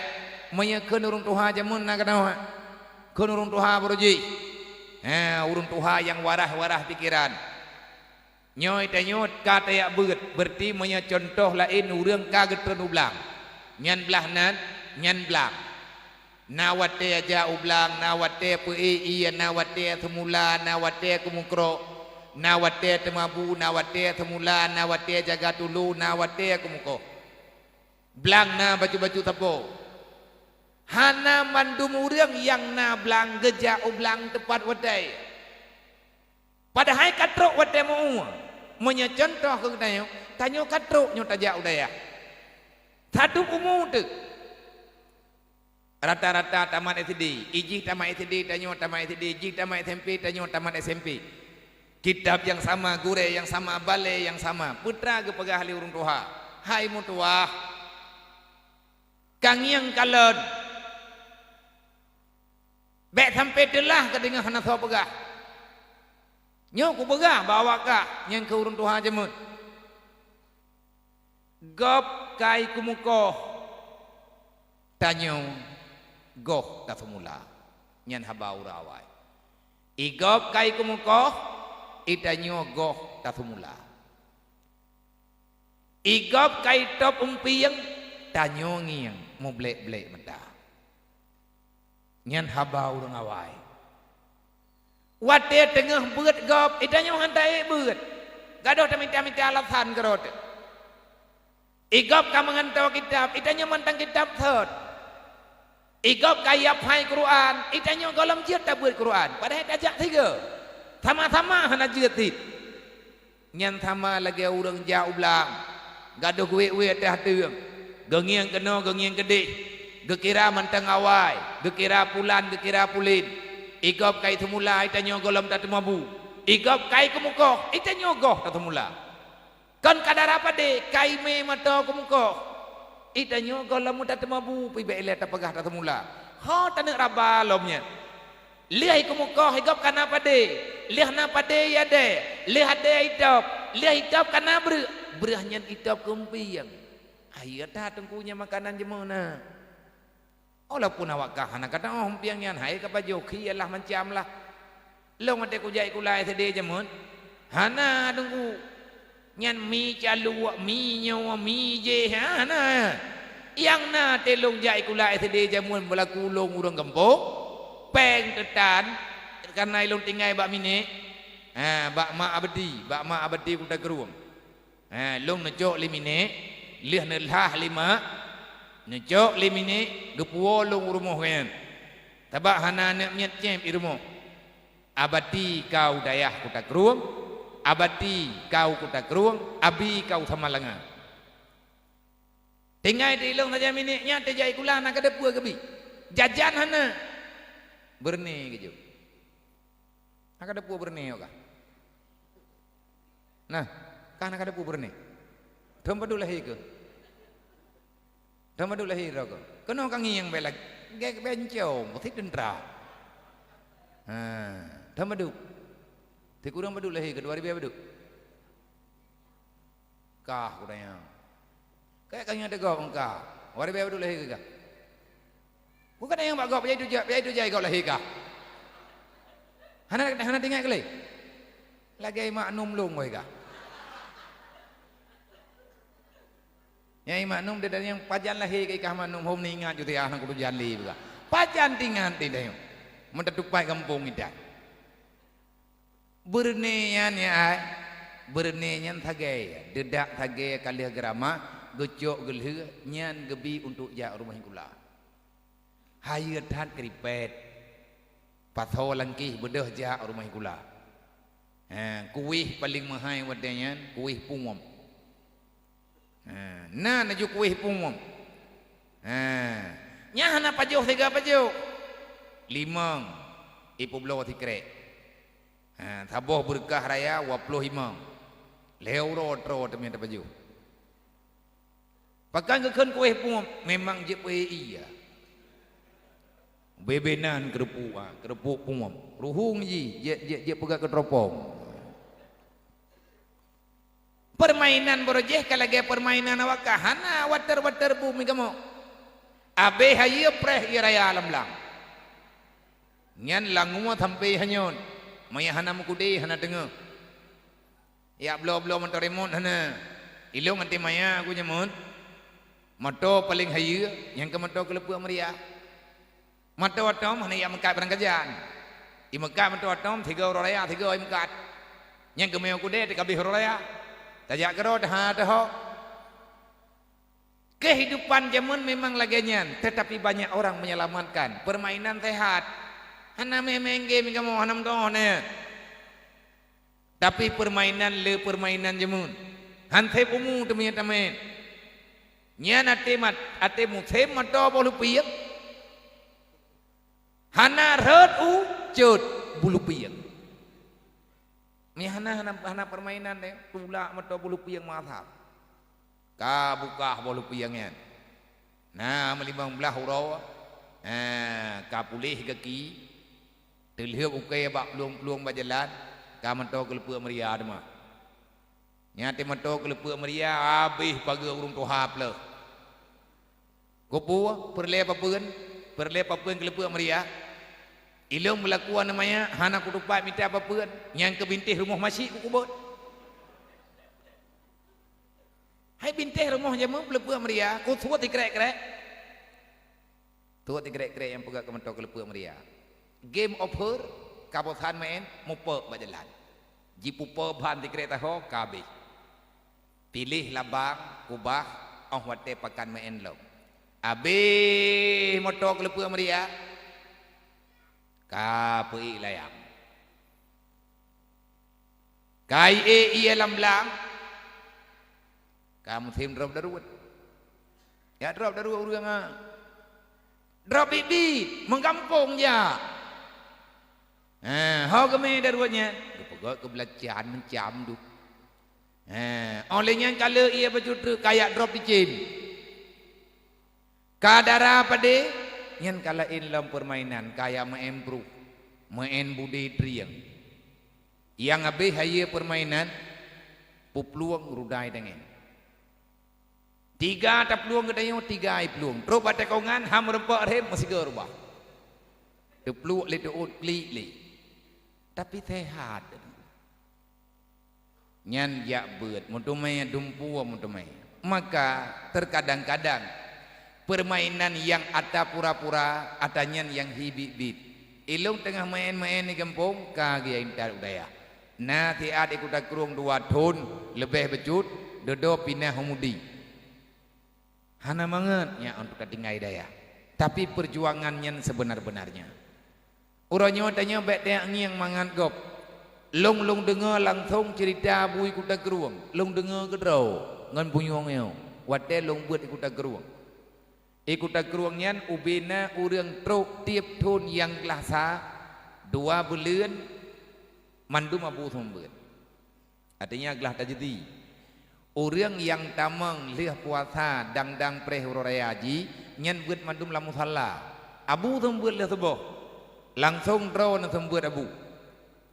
meunyoe kheun ureuëng tuha jameun na keunoe, kheun ureuëng tuha beuruji. Ha, ureuëng tuha nyang waras-waras pikeran. Nyoe tanyoe ka tajak beuet, beureuti meunyoe cuntoh laén ureuëng ka geutreun u blang. Nyan blah nan, nyan blang. Na watée jak u blang, na watée peuék ié, na watée seumula, na watée keumukrok, na watée teumabu, na watée seumula, na watée jaga tulu, na watée keumukoh. Blang na bacut-bacut sapo. Hana mandum ureuëng nyang na blang geujak u blang teupat watée. Padahai ka trok watée meu-ueh. Meunyoe cuntoh keu geutanyoe, tanyoe ka trok nyoe tajak u dayah. Sadub umu teuk. Rata-rata tamat S D, ijih tamat S D, tanyoe tamat S D, jih tamat S M P, tanyoe tamat S M P. Kitab nyang sama, gurée nyang sama, balée nyang sama. Peue teuma geupeugah lé ureuëng tuha, "Hai meutuwah, ka ngieng kalon." Bék sampoe teulah ka deungoe hana soe peugah. Nyoe kupeugah bak awak kah nyang keu ureuëng tuha jameun. Gob kai keumukoh, tanyoe goh taseumula. Nyan haba ureuëng awai. I gob kai keumukoh, i tanyoe goh taseumula. I gob kai tôb umpieng, tanyoe ngieng mublek-blek mata. Nyan haba ureuëng awai. Watée teungoh beuet gob, i tanyoe han taék beuet. Gadôh tamita-mita alasan keudroe teuh. I gob ka meugantoe kitab, i tanyoe mantong kitab sot. I gob ka yab hai Quran, i tanyoe gohlom jeuet tabeuet Quran, padahai tajak sigoe. Sama-sama hana jeuet cit. Nyan sama lagée ureuëng jak u blang, gadôh geuwét-wét teuh ateueng, geungieng keunoe geungieng keudeh, geukira mantong awai, geukira pulan geukira pulen. I gob kai seumula, i tanyoe gohlom tateumabu. I gob kai keumukoh, i tanyoe goh taseumula. Kon ka dara padé, kai mé mantong keumukoh. I tanyoe gohlom tateumabu, pih bék ilée tapeugah taseumula. Ho taneuk raba lom nyan. Lheueh i keumukoh i gob ka na padé, lheueh na padé i adée, lheueh adée i tôb, lheueh i tôb ka na breueh, breueh nyan i tôb keumpieng. Hai that teungku nyan makanan jeumoe na. Walaupun awak kah hana ka teuoh umpieng nyan, hai ka pajoh khi alah macam lah. Lôn watée kujak sikula S D jameun, hana teungku. Nyan mi caluek, mi nyoe, mi jéh, hana. Nyang na teuh lôn jak sikula S D jameun beulaku lôn ureuëng gampông, péng teutan, kareuna lôn tinggai bak minék, ha, bak mak Abdi, bak mak Abdi Kuta Krueng. Ha, lôn neucok lé minék, lheueh neulhah lé mak, Neucok lé minék geupuwoe lôn u rumoh geuh nyan. Sabab hana aneuk miet céb i rumoh. Abati ka u dayah Kuta Krueng, abati ka u Kuta Krueng, abi ka u Samalanga. Tinggai di lôn sajan minék nyan teuh jak sikula na ka deuh peue geubi. Jajan hana. Beureuné geujok. Na ka deuh peue beureuné kah? Nah, kah na ka deuh peue beureuné? Thon padub lahé keuh? Thon padub lahé droe keuh? Keunoe ka ngieng bèk lagèe, bèk bencong, pasti teuntra. Ha, thon padub. Sikureueng padub lahé keuh, dua ribèe padub? Kah kutanyong. Kèe ka nyang teugok ngon kah? Dua ribèe padub lahé keuh kah? Kutanyong bak gob, bèk jai tujak, bèk jai tujak gob lahé kah? Hana, hana teuingat keu lé? Lagèe maknum lôn wai kah. Nyang maknum di dalam pajan lahé kah maknum hom ingat ju tiah na kutu jan lé buka. Pajan teuingat di dalam. Meutateupat gampông idan. Beureuné nyan ya ai, beureuné nyan sagai, deudak sagai ka lheueh geuramak, geucok geulheueh, nyan geubi untuk jak rumoh sikula. Hayeue that keuripet, pasoe langkih beudôh jak rumoh sikula. Ha, kueh paleng meuhai watèe nyan, kueh puem. Ha, na laju kueh puem. Ha, nyan hana pajoh siga pajoh. Limong, ipeubloe sikrek. Ha, saboh beureukah raya dua ploh limong. Lhèe uroe troe teuma tapajoh. Pakon geukheun kueh puem, memang jeuet peuhé ie. Bebenan keureupuk, ha, keureupuk puem. Ruhueng jih, jeuet, jeuet, jeuet peugah keu teropong. Peurmainan barô jih ka lagèe peurmainan awak kah, hana water-water bumi kamoe. Abéh hayeue preh ie raya lam blang. Nyan langua sampoe hanyot, maya hana meukudé hana teungoh. Jak bloe-bloe moto remote hana. Ilôn até maya ku nyan meuet. Moto paleng hayeue, nyan keuh moto keuleupeuek meuria. Moto atom hana jak meukat barang kajan. Imeukat moto atom, sigoe uroe raya, sigoe imeukat. Nyang geumeu kudée teuka abéh uroe raya. Tajak keudroe teuha teuhok. Kehidupan jameun memang lagée nyan, tetapi banyak orang menyelamatkan. Permainan sehat. Hana mé-, main game kamoe, hana meudoh nyan. Tapi permainan le permainan jameun. Han sép umu teumiyat tamén. Nyan até mat-, até musém mata boh lupieng. Hana rhot u cot bulupieng. Nyan hana, hana, hana permainan deh. Tulak mata bulupieng masa. Ka bukah boh lupieng nyan. Na meulimong blaih uroe, ha, ka puléh gaki, teulheueb ukée bak plueng-plueng bak jalan, ka meutoe keuleupeuek meuria teuma. Nyan teuma meutoe keuleupeuek meuria, habéh pageue ureuëng tuha pleueh. Kupeue, peureulée papeuen, peureulée papeuen keuleupeuek meuria. Ilôn beulaku aneuk manyak, hana kutupat mita papeuen, nyang keu bintéh rumoh masyik kukubot. Hai bintéh rumoh jameun keuleupeuek meuria, kusuet sikrek-krek. Suet sikrek-krek nyang peugah keu meutoe keuleupeuek meuria. Game over, ka bosan maén, mupok bak jalan. Jipupo ban sikrek taho, ka habéh. Piléh labang, kubah, óh watée pakan maén lom. Abéh meutoe keuleupeuek meuria, ka peuék layang. Ka ié-ié lam blang, ka musém drob daruet. Ya drob daruet ureuëng, ha. Drob biet-biet, meugampông jak. Ha, ho geumé daruet nyan, geupeugöt keu beulacan macam duek. Ha, óh lheueh nyan ka le ié bacut treuk, ka jak drob licén. Ka dara padé, nyan ka laén lom peurmainan, ka jak meu'en bruh, meu'en budé trieng. Nyang habéh hayeue peurmainan, peuplueng rudai dangén. Tiga taplueng geutanyoe, tiga iplueng. Trok bak tikongan, han meurumpok rhem, meusigoe rubah. Teupluek lé teuôt klik lé. Tapi sehat. Nyan jak beuet, meuteumé dumpeue meuteumé. Maka, terkadang-kadang, peurmainan nyang ata pura-pura, ata nyan nyang hi biet-biet. Ilôn teungoh meu'en-meu'en di gampông, ka geuintat u dayah. Na siat di Kuta Krueng dua thon leubeh bacut, dudoe pinah u Mudi. Hana mangat nyan untuk tatinggai dayah. Tapi peujuangan nyan seubeuna-beunarnya. Uroe nyoe tanyoe bék tajak ngieng mangat gob. Lôn, lôn deungoe langsong ceurita Abu i Kuta Krueng. Lôn deungoe keudroe ngon bunyueng nyoe watée lôn beuet i Kuta Krueng. I Kuta Krueng nyan ubena ureuëng trok tieb thon nyang glah sa, dua buleuen, mandum Abu seumeubeuet. Artinya glah tajeuti. Ureuëng nyang tamong lheueh puasa dang-dang preh uroe raya jih, nyan beuet mandum lam musala. Abu seumeubeuet lheueh suboh. Langsong droeneuh seumeubeuet Abu.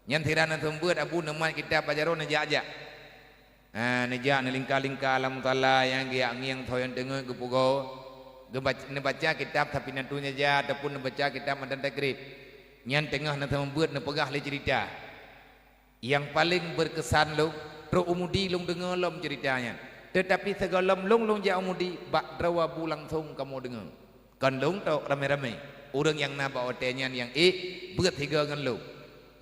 Nyan sira neuseumeubeuet Abu neumat kitab bak jaroe neujak-jak. Ha, neujak neulingka-lingka lam musala nyang geujak ngieng soe nyang teungeut geupugoe. Geubac-, neubaca kitab Safinatun Najah ataupun neubaca kitab Matan Takrib. Nyan teungoh neuseumeubeuet neupeugah lé ceurita. Nyang paleng beureukesan lôn, trok u Mudi lôn deungoe lom ceurita nyan. Teutapi sigohlom lôn, lôn jak u Mudi, bak droe Abu langsong kamoe deungoe. Kon lôn tok ramé-ramé. Ureuëng nyang na bak watée nyan nyang ék beuet sigoe ngon lôn.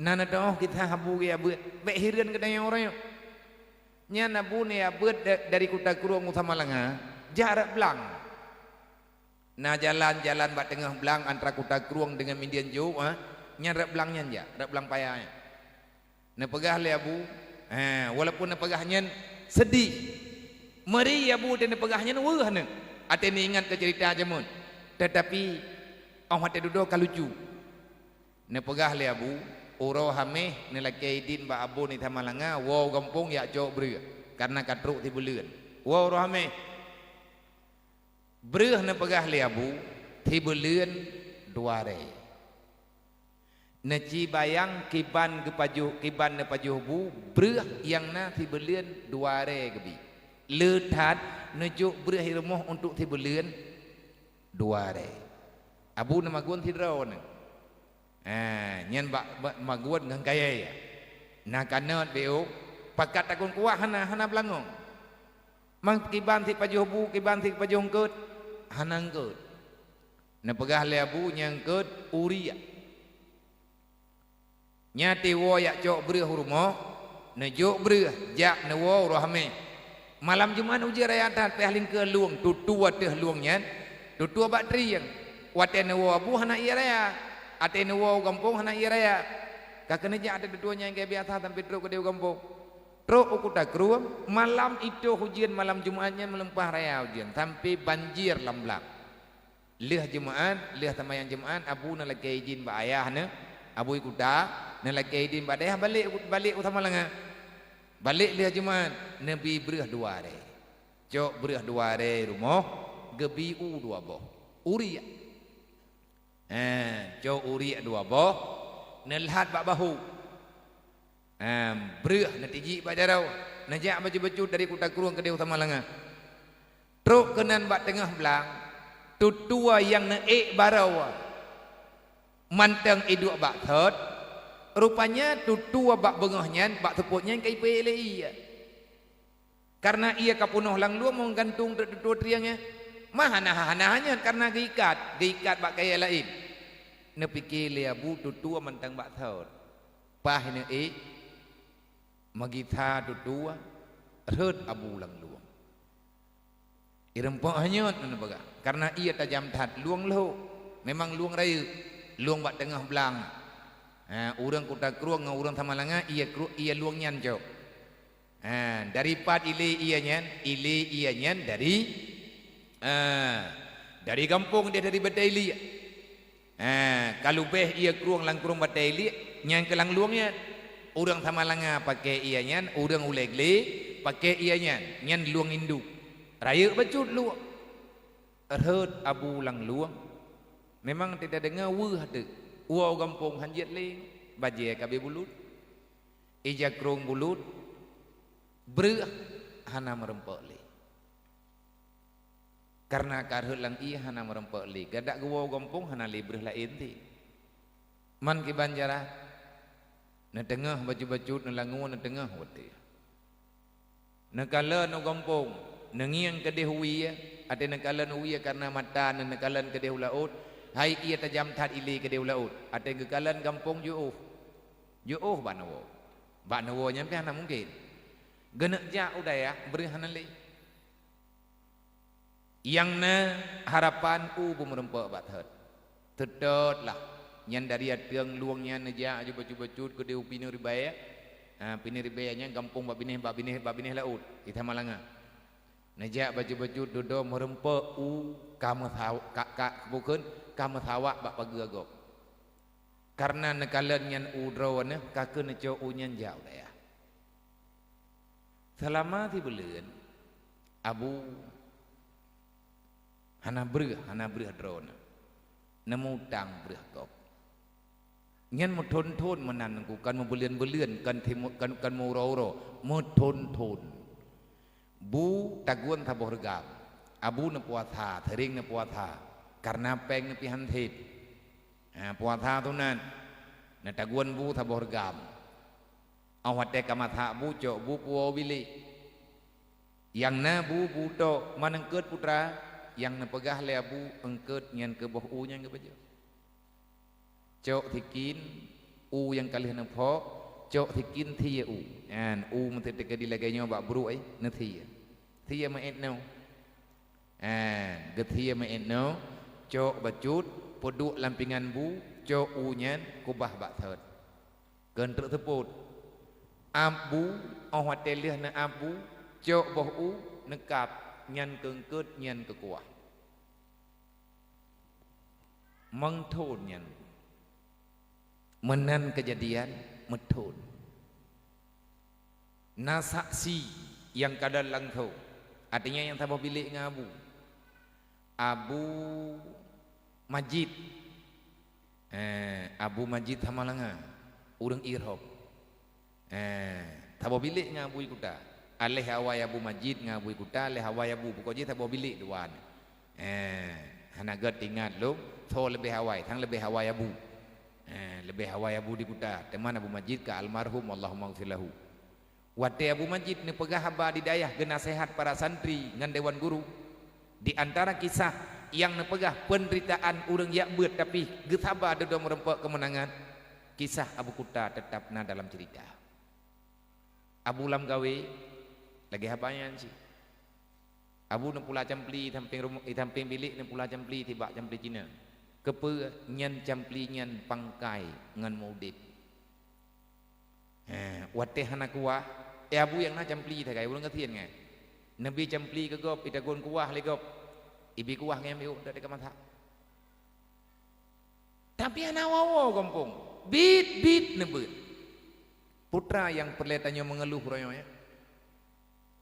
Na neuteuoh kisah Abu geujak beuet. Bék hireuen geutanyoe uroe nyoe. Nyan Abu neujak beuet da-, dari Kuta Krueng u Samalanga, jak rot blang. Na jalan-jalan bak teungoh blang antara Kuta Krueng deungon Meundieng Jok, ha? Nyan rot blang nyan jak, rot blang paya nyan. Neupeugah lé Abu, ha, walaupun neupeugah nyan seudeh. Meuri Abu teuh neupeugah nyan weueh neuh, até neuingat keu ceurita jameun. Teutapi, óh watée dudoe ka lucu. Neupeugah lé Abu, uroe Haméh neulakée idin bak Abu di Samalanga, woe u gampông jak cok breueh, kareuna ka trok sibuleuen. Woe uroe Haméh. Breueh neupeugah lé Abu, sibuleuen dua rée. Neucibayang kiban geupajoh, kiban neupajoh bu, breueh nyang na sibuleuen dua rée geubi. Le that neujok breueh i rumoh untuk sibuleuen dua rée. Abu neumagun sidroe neuh. Ha, nyan bak, bak magun ngon kayée. Na kanot beu, pakat takon kuah hana, hana beulangong. Mang kiban sipajoh bu, kiban sipajoh eungkot, hana eungkot. Neupeugah lé Abu nyang eungkot uriek. Nyan teuwoe jak cok breueh u rumoh, neujok breueh, jak neuwoe uroe Haméh. Malam Jumat ujeuen raya that, pih lingkeue lueng, tutoe ateueh lueng nyan, tutoe bak trieng. Watée neuwoe Abu hana ié raya, até neuwoe u gampông hana ié raya. Ka keuneuk jak ateueh tutoe nyan keu biasa sampoe trok keudeh u gampông. Trok u Kuta Krueng, malam itôh ujeuen malam Jumat nyan meulumpah raya ujeuen, sampoe banjir lam blang. Lheueh Jumat, lheueh seumayang Jumat, Abu neulakée idin bak ayah neuh, Abu i Kuta, neulakée idin bak dayah balek, balek u Samalanga. Balek lheueh Jumat, neubi breueh dua rée. Cok breueh dua rée rumoh, geubi u dua boh. Uriek. Eh, cok uriek dua boh, neulhat bak bahu. Em, breueh neutijik bak jaroe, neujak bacut-bacut dari Kuta Krueng keudeh u Samalanga. Trok keunan bak teungoh blang, tutoe nyang neuék baroe mantong iduek bak sot, rupanya tutoe bak beungoh nyan, bak seupôt nyan ka ipeuék lé ié. Kareuna ié ka peunoh lam lueng meugantung teuk tutoe trieng nyan. Ma hana, hana hanyot kareuna geuikat, geuikat bak kayée laén. Neupike lé Abu tutoe mantong bak sot. Paih neuék, meugisa tutoe, rhot Abu lam lueng. Ireumpok hanyot neupeugah, kareuna ié tajam that lueng lhok. Memang lueng rayeuk, lueng bak teungoh blang. Ha, ureuëng Kuta Krueng ngon ureuëng Samalanga ié kru-, ié lueng nyan cok. Ha, dari pat ilé ié nyan, ilé ié nyan dari, ha, dari gampông deh dari Batée Iliek. Ha, ka leubeh ié krueng lam krueng Batée Iliek, nyan keuh lam lueng nyan. Ureuëng Samalanga pake ié nyan, ureuëng Ulée Glé pake ié nyan, nyan lueng induk. Rayeuk bacut lueng. Rhot Abu lam lueng. Memang teudeungoe weueh teuk. Woe u gampông hanjeuet lé, bajée ka abéh bulut. Ija krueng bulut, breueh hana meureumpok lé. Kareuna ka rhot lam ié hana meureumpok lé, geudak geuwoe u gampông hana lé breueh laén teuh. Man kiban cara, neuteungoh bacut-bacut, neulangue neuteungoh watée. Neukalon u gampông, neungieng keudeh u wie, até neukalon u wie kareuna mata neuh neukalon keudeh u laôt, hai ié tajam that ilé keudeh u laôt, até geukalon gampông jiôh. Jiôh bak neuwoe. Bak neuwoe nyan pih hana mungken. Geuneuk jak u dayah, breueh hana lé. Nyang na harapan u beumeureumpok bak thot. Teutot lah. Nyan dari ateueng lueng nyan neujak aju bacut-bacut keudeh u pineue ribée. Ha, pineue ribée nyan gampông bak binéh, bak binéh, bak binéh laôt, di Samalanga. Neujak bacut-bacut dudoe meureumpok u ka meusaw-, ka, ka, bukon, ka meusawak bak pageue gob. Kareuna neukalon nyan u droeneuh ka keuh neucok u nyan jak u dayah. Seulama sibuleuen, Abu hana breueh, hana breueh droeneuh. Neumutang breueh gob. Nyan meuthon-thon meunan Teungku, kon meubuleuen-buleuen, kon timu-, kon, kon meuuroe-uroe, meuthon-thon. Bu tagun saboh reugam. Abu neupuasa, seuring neupuasa, kareuna péng neupih han sép. Ha, puasa sunat, neutagun bu saboh reugam. Óh watée ka masak bu, cok bu puwoe bilék. Nyang na bu, bu tok, man eungkôt putra, nyang neupeugah lé Abu eungkôt nyan keuh boh u nyang geupajoh. Cok sikin u nyang ka lheueh neuphok, cok sikin sie u. Nyan, u meuseuti ka dilagée nyoe bak bruek, eh, neusie. Sie meuet nyoe. Nyan, geusie meuet nyoe, cok bacut, peuduek lam pingan bu, cok u nyan, kubah bak thot. Keu treuk seupôt. Ap bu, óh watée lheueh neuap bu, cok boh u, neukab, nyan keu eungkôt, nyan keu kuah. Meuthon nyan. Meunan keujadian meuthon. Na saksi nyang ka lheueh langsong. Artinya nyang saboh bilék ngon Abu. Abu Majid. Eh, Abu Majid Samalanga, ureuëng Irhom. Eh, saboh bilék ngon Abu di kuta. Aléh awai Abu Majid ngon Abu di kuta, aléh awai Abu, pokok jih saboh bilék dua nyan. Eh, hana gét ingat lom, soe leubeh awai, sang leubeh awai Abu. Eh, leubeh awai Abu di kuta, teuma Abu Majid ka almarhum, Allahumma ghfir lahu. Watée Abu Majid neupeugah haba di dayah geunaseuhat para santri ngon dewan guru, di antara kisah nyang neupeugah peunderitaan ureuëng jak beuet tapi geusaba dudoe meureumpok keumeunangan, kisah Abu Kuta teutap na dalam ceurita. Abu lam gawée, lagée haba nyan cit. Abu neupula campli i sampéng rumoh, i sampéng bilék neupula campli tibak campli Cina. Keupeue nyan campli nyan pangkai ngon meu-udeb. He, watée hana kuah, eh, Abu nyang na campli sagai, ureuëng gasien ngai. Neubi campli keu gob, itagun kuah lé gob. Ibi kuah ngai miuk, dak teuka masak. Tapi hana woe-woe gampông. Bit-bit neubeuet. Putra nyang peureulée tanyoe meungeuluh uroe nyoe, ya.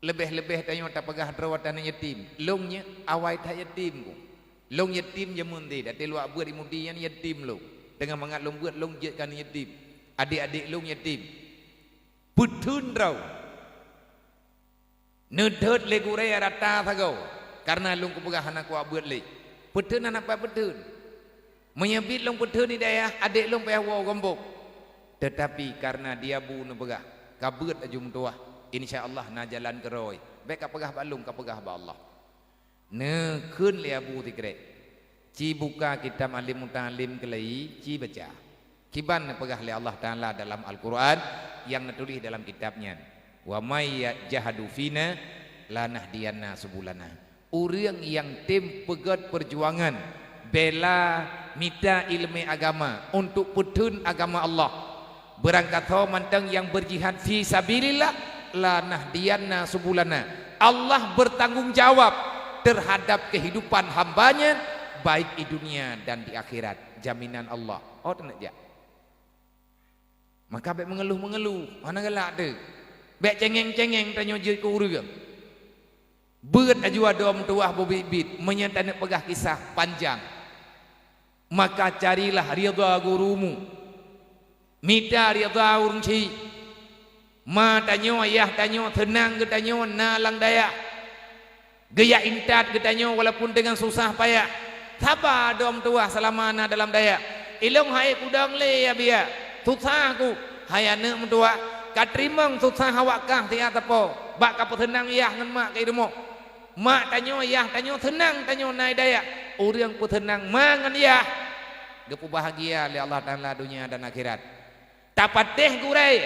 Leubeh-leubeh tanyoe tapeugah droe tanyoe yatim. Lông nyoe awai that yatim ku. Lông yatim jameun deh, até luwak beuet i Mudi nyan yatim lông. Teungoh mangat lông beuet, lông jeuet keu yatim. Adék-adék lông yatim. Peutheun droe. Neuthot lé gurée rata sagoe, kareuna lông kupeugah hana kuwak beuet lé. Peutheun hana pat peutheun. Meunyoe bit lông peutheun di dayah, adék lông payah woe gombok. Teutapi kareuna di Abu neupeugah, ka beuet laju meutuwah, insya Allah na jalan keurôi. Bék kapeugah bak lông, kapeugah bak Allah. Neukheun lé Abu sikrek, ci buka kitab Alim Muta'alim keulai, ci baca. Kiban neupeugah lé Allah Ta'ala dalam Al-Qur'an nyang neutuléh dalam kitab nyan, "Wa may yajhadu fina lanahdiyanna subulana." Ureuëng nyang tem peugét peujuangan, bela mita iéleumé agama untuk peutheun agama Allah, beurangkasoe mantong nyang beurjihad fi sabilillah, lanahdiyanna subulana. Allah bertanggung jawab terhadap kehidupan hamba-Nya, baik di dunia dan di akhirat. Jaminan Allah. Oh, teuneuk jak. Maka bék meungeuluh-meungeuluh, hana galak teuh. Bék cengeng-cengeng tanyoe jeuet keu ureuëng. Beuet laju adoe meutuwah bubit-bit, meunyoe taneuk peugah kisah panjang. Maka carilah ridha gurumu. Mita ridha ureuëng chik. Ma tanyoe, yah tanyoe, seunang geutanyoe na lam dayah. Geujak intat geutanyoe walaupun deungon susah payah. Saba adoe meutuwah seulama na dalam dayah. Ilong hai kudong lé ya biya. Susah ku. Hai aneuëk meutuwah, ka teurimong susah awak kah siat sapo. Bak ka peuseunang yah ngon mak keu i rumoh. Mak tanyoe, yah tanyoe, seunang tanyoe na i dayah. Ureuëng peuseunang ma ngon yah, geupeubahgia lé Allah Ta'ala donya dan akhirat. Tapatéh gurée,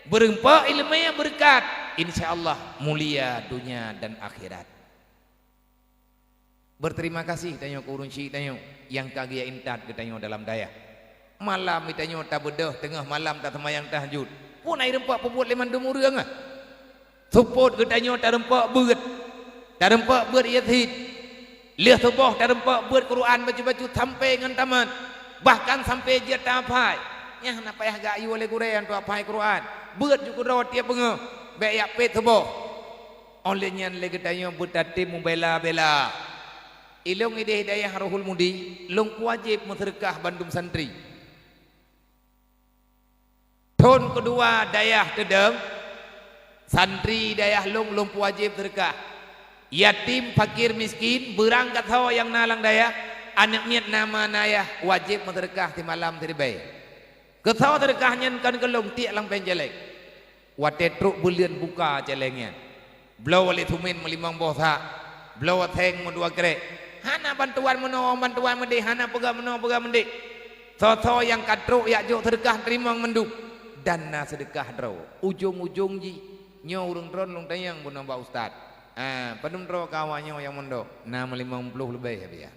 beureumpok iéleumé beureukat, insya Allah mulia donya dan akhirat. Berterima kasih tanyoe keu ureuëng syiek tanyoe nyang ka geujak intat geutanyoe dalam dayah. Malam geutanyoe tabeudôh teungoh malam taseumayang tahajud. Pun hai reumpak peubuet lé mandum ureuëng ah. Seupôt geutanyoe tareumpak beuet. Tareumpak beuet ié thit. Lheueh suboh tareumpak beuet Quran bacut-bacut sampai ngon tamat. Bahkan sampai jeuet taphai. Nyan hana payah geuyue lé gurée nyang tuah phai Quran. Beuet ju keudroe tieb beungoh. Bék jak pét suboh. Óh lheueh nyan lé geutanyoe beutatem mubela-bela. Ilong ideh dayah Rohul Mudi, lôn kuwajéb meuseudeukah bandum santri. Thon keudua dayah teudong, santri dayah lôn, lôn peuwajéb seudeukah. Yatim, fakir, miskin, beurang gasoe nyang na lam dayah, aneuëk miet na ma na yah, wajéb meuseudeukah simalam siribée. Keu soe seudeukah nyan kon keu lôn tiek lam péng céléng. Watée trok buleuen buka céléng nyan. Bloe lé sumen meulimong boh sak, bloe seng meudua krek. Hana bantuan meunoe bantuan meudeh, hana peugah meunoe peugah meudeh. Soe-soe nyang ka trok jak jok seudeukah teurimong mandum, dan na seudeukah droe. Ujong-ujong jih, nyoe ureuëng droe lôn tanyong bunoe bak ustaz. Ah, padum droe kawa nyoe nyang mondok? Na meulimong ploh leubeh, ya.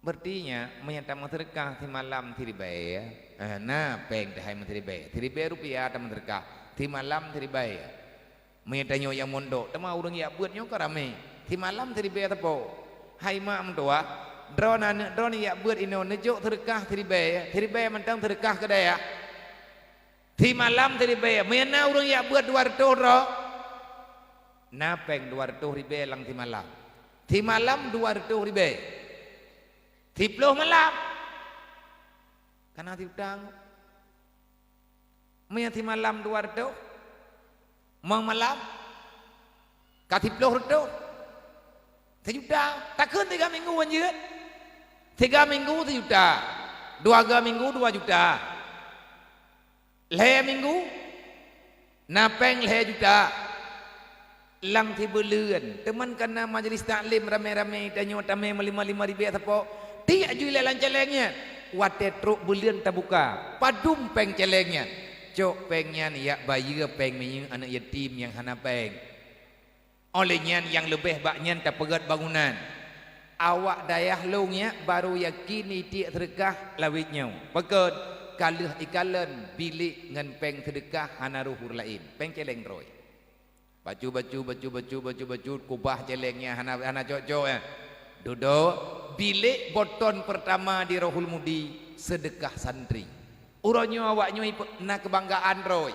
Berarti nyan, meunyoe tameuseudeukah simalam siribée, eh, na péng teuhai meusiribée. Siribée rupiah tameuseudeukah, simalam siribée. Meunyoe tanyoe nyang mondok, teuma ureuëng jak beuet nyoe ka ramé. Simalam siribée sapo. Hai mak meutuwah, droeneuh aneuëk droeneuh jak beuet inoe neujok seudeukah siribée, siribée mantong seudeukah keu dayah. Simalam siribée, meunyoe na ureuëng jak beuet dua reutôh droe, na péng dua reutôh ribée lam simalam. Simalam dua reutôh ribée. Siploh malam, kana siutang. Meunyoe simalam dua reutôh, mong malam ka siploh reutôh, sijuta. Takheun tiga minggu ngon jeuet. Tiga minggu sijuta, dua ga minggu dua juta. Lhée minggu, na péng lhée juta. Lam sibuleuen, teuma kana majelis taklim ramé-ramé tanyoe tamé meulima-lima ribée sapo, tiek ju ilée lam céléng nyan. Watée trok buleuen tabuka, padum péng céléng nyan. Cok péng nyan jak bayeue péng minyeuk aneuëk yatim nyang hana péng. Óh lheueh nyan nyang leubeh bak nyan tapeugét bangunan. Awak dayah lôn nyan barô yakin itiek seudeukah lawét nyoe. Pakon? Ka lheueh ikalon bilék ngon péng seudeukah hana roh ureuëng laén. Péng céléng droe. Bacut-bacut, bacut-bacut, bacut-bacut, kubah céléng nyan hana, hana cok-cok nyan. Dudoe, bilék bôton peurtama di Rohul Mudi, seudeukah santri. Uroe nyoe awak nyoe ipe-, na keubanggaan droe.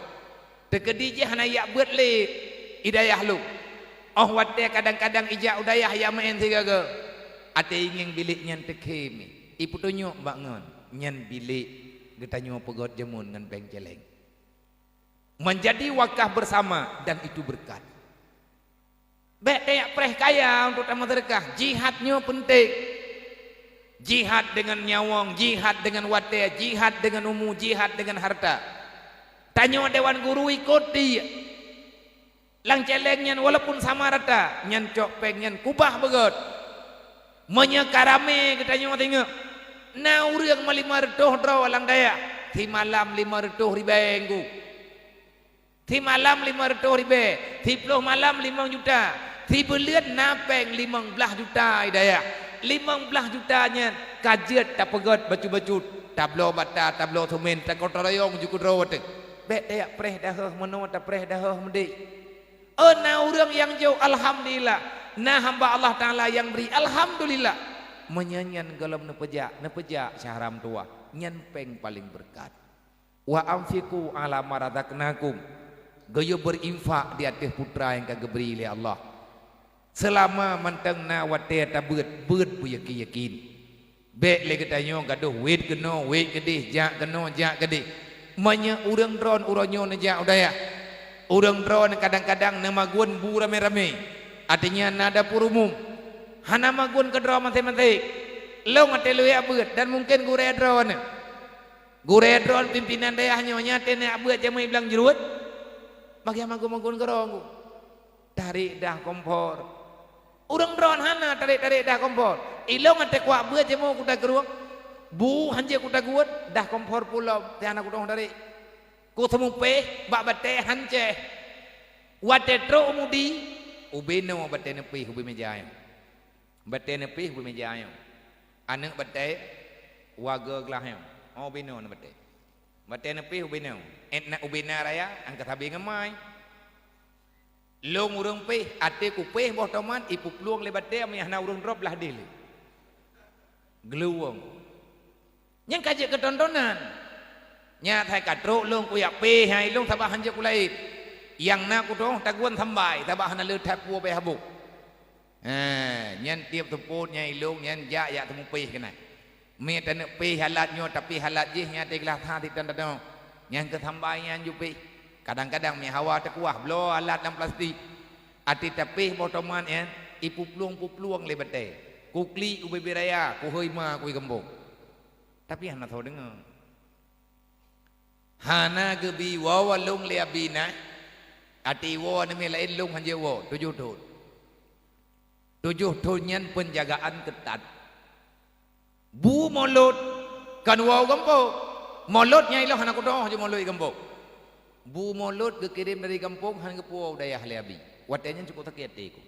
Teukeudi jih hana jak beuet lé i dayah lôn. Óh watée kadang-kadang ijak u dayah jak meu'en sigaga, até ingieng bilék nyan teukhém, ipeutunyok bak ngon, nyan bilék geutanyoe peugét jameun ngon péng céléng. Menjadi wakaf bersama dan itu berkat. Bék tajak preh kaya untuk tameuseudeukah. Jihad nyoe peunteng. Jihad deungon nyawöng, jihad deungon watée, jihad deungon umu, jihad deungon hareuta. Tanyoe dewan guru ikot di lam céléng nyan walaupun sama rata, nyan cok péng nyan kubah beugét. Meunyoe ka ramé geutanyoe singoh, na ureuëng meulimong reutôh droe lam dayah, simalam limong reutôh ribée ngon Simalam limong reutôh ribée, siploh malam limong juta, sibuleuen na péng limong blaih juta i dayah. Limong blaih juta nyan ka jeuet tapeugét bacut-bacut, tabloe bata, tabloe sumen, takotoreuyong ju keudroe teuh. Bék tajak preh daheueh meunoe, tapreh daheueh meudéh. Oh, na ureuëng nyang jok, alhamdulillah. Na hamba Allah Taala nyang bri, alhamdulillah. Meunyoe nyan gohlom neupeujak, neupeujak syahram tuwah, nyan péng paleng beureukat. "Wa anfiqu 'ala ma razaqnakum." Geuyue beurinfak di ateueh putra nyang ka geubri lé Allah. Seulama mantong na watée tabeuet, beuet beuyakin-yakin. Bék lé geutanyoe gadôh wét keunoe, wét keudeh, jak keunoe, jak keudeh. Meunyoe ureuëng droen uroe nyoe neujak u dayah, ureuëng droen kadang-kadang neumagun bu ramé-ramé, artinya na dapur umum. Hana magun keudroe maséng-maséng. Lôn até lôn jak beuet dan mungken gurée droeneuh. Gurée droen pimpinan dayah nyoe nyan teuneuk beuet jamé blang jeuruet, bagaih magun-magun keudroe. Tarek dah kompor. Ureuëng droen hana tarek-tarek dah kompor. Ilong até kuak beuet jamé kuta keurueng, bu hanjeuet kuta guet, dah kompor pulom, teuh hana kutong tarek. Kuseumupéh bak batée hancéh. Watée trok u mudi, ubé noe batée neupéh ubé meja nyan. Batée neupih ubé meja nyoe. Aneuëk batée wa geu glah nyoe. Oh, ubé nyoe batée. Batée neupih ubé nyoe. Ét na ubé na raya, angka sabe ngon mai. Lôn ureuëng pih, até kupih boh toman, ipeuplueng lé batée, meunyo hana ureuëng drob lah deh lé. Geuluwong. Nyang ka jeuet keu tontonan. Nyan hai ka trok lôn kuyak pih hai lôn sabab hanjeuet kulaét. Nyang na kutoh tagun sambai sabab hana le that peue beh habôh. Ha, nyan tiep seupôt nyan ilông nyan jak yak teumupih keunan. Mé taneuk pih alat nyoe, tapi alat jih nyan teuglasa sitan tanoh. Nyan keu sambai nyan jupih. Kadang-kadang mé hawa teukuah bloe alat lam plastik. Até tapih boh toman nyan, ipeuplueng-peuplueng lé batée. Kuklik u bibé raya, kuhôi ma kui gampông. Tapi hana soe deungoe. Hana geubi woe lông lé abi na, até woe aneuk miet laén lông hanjeuet woe, tujoh thon. Tujoh thon nyan peunjagaan keutat. Bu mulod kon woe u gampông. Mulod nyan ilông hana kudoh jimulod i gampông. Bu mulod geukirém dari gampông hana geupuwoe u dayah lé abi. Watée nyan cukôp sakét até ku.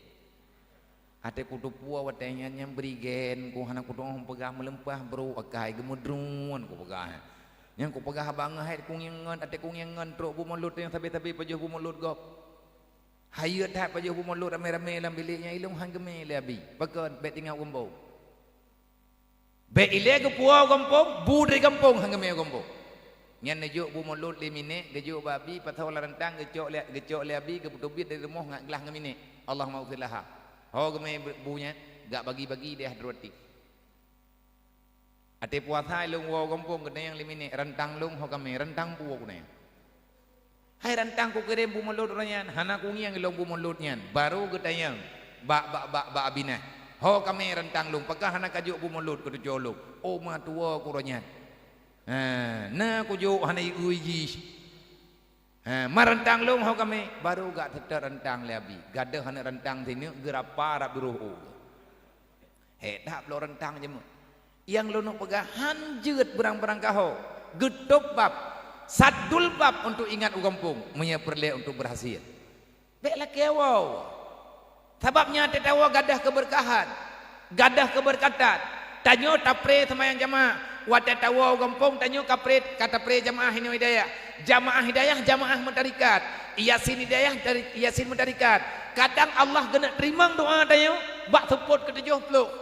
Até kuteupeue watée nyan nyang bri gen ku hana kudoh peugah meuleumpah brôk akai geumeudruan kupeugah. Nyang kupeugah bangai hai kungieng ngon até kungieng ngon trok bu mulod nyang sabe-sabe pajoh bu mulod gob. Hayeue that pajoh bu mulod ramé-ramé lam bilék nyan ilông han geumé lé abi. Pakon bék tinggai u gampông. Bék ilée geupuwoe u gampông, bu dari gampông han geumé u gampông. Nyan neujok bu mulod lé minék, geujok bak abi, pasoe lam rantang, geucok lé, geucok lé abi, geupeutubiet dari rumoh ngat glah ngon minék. Allahumma ghfir laha. Ho geumé bu nyan, gak bagi-bagi deh droe ti. Até puasa ilông woe u gampông geutanyong lé minék, rantang lông ho kamé, rantang peue ku nyan. Hai rantang kukirém bu mulod uroe nyan, hana kungieng ilông bu mulod nyan, barô geutanyong bak, bak, bak, bak abi na. Ho kamé rantang lông, pakon hana kajok bu mulod keu tujoh lông. Oh, ma tuwoe ku uroe nyan. Ha, na kujok hana iui jih. Ha, ma rantang lông ho kamé, barô gak teutot rantang lé abi. Gadôh aneuk rantang sineuk geurapa rab duroh u. Hék that bloe rantang jeuet. Nyang lôn peugah han jeuet beurang-beurang kaho. Geutôb bab, saddul bab untuk ingat u gampông, meunyoe peureulée untuk beurhasil. Bék lakée woe. Sabab nyan teuh tawoe gadôh keubeurkahan, gadôh keubeurkatan. Tanyoe tapré seumayang jamaah, watée tawoe u gampông tanyoe kapré, ka tapré jamaah inoe hidayah. Jamaah hidayah, jamaah meutarikat. Yasin hidayah, tari-, Yasin meutarikat. Kadang Allah geuneuk teurimong doa tanyoe bak seupôt keutujoh ploh.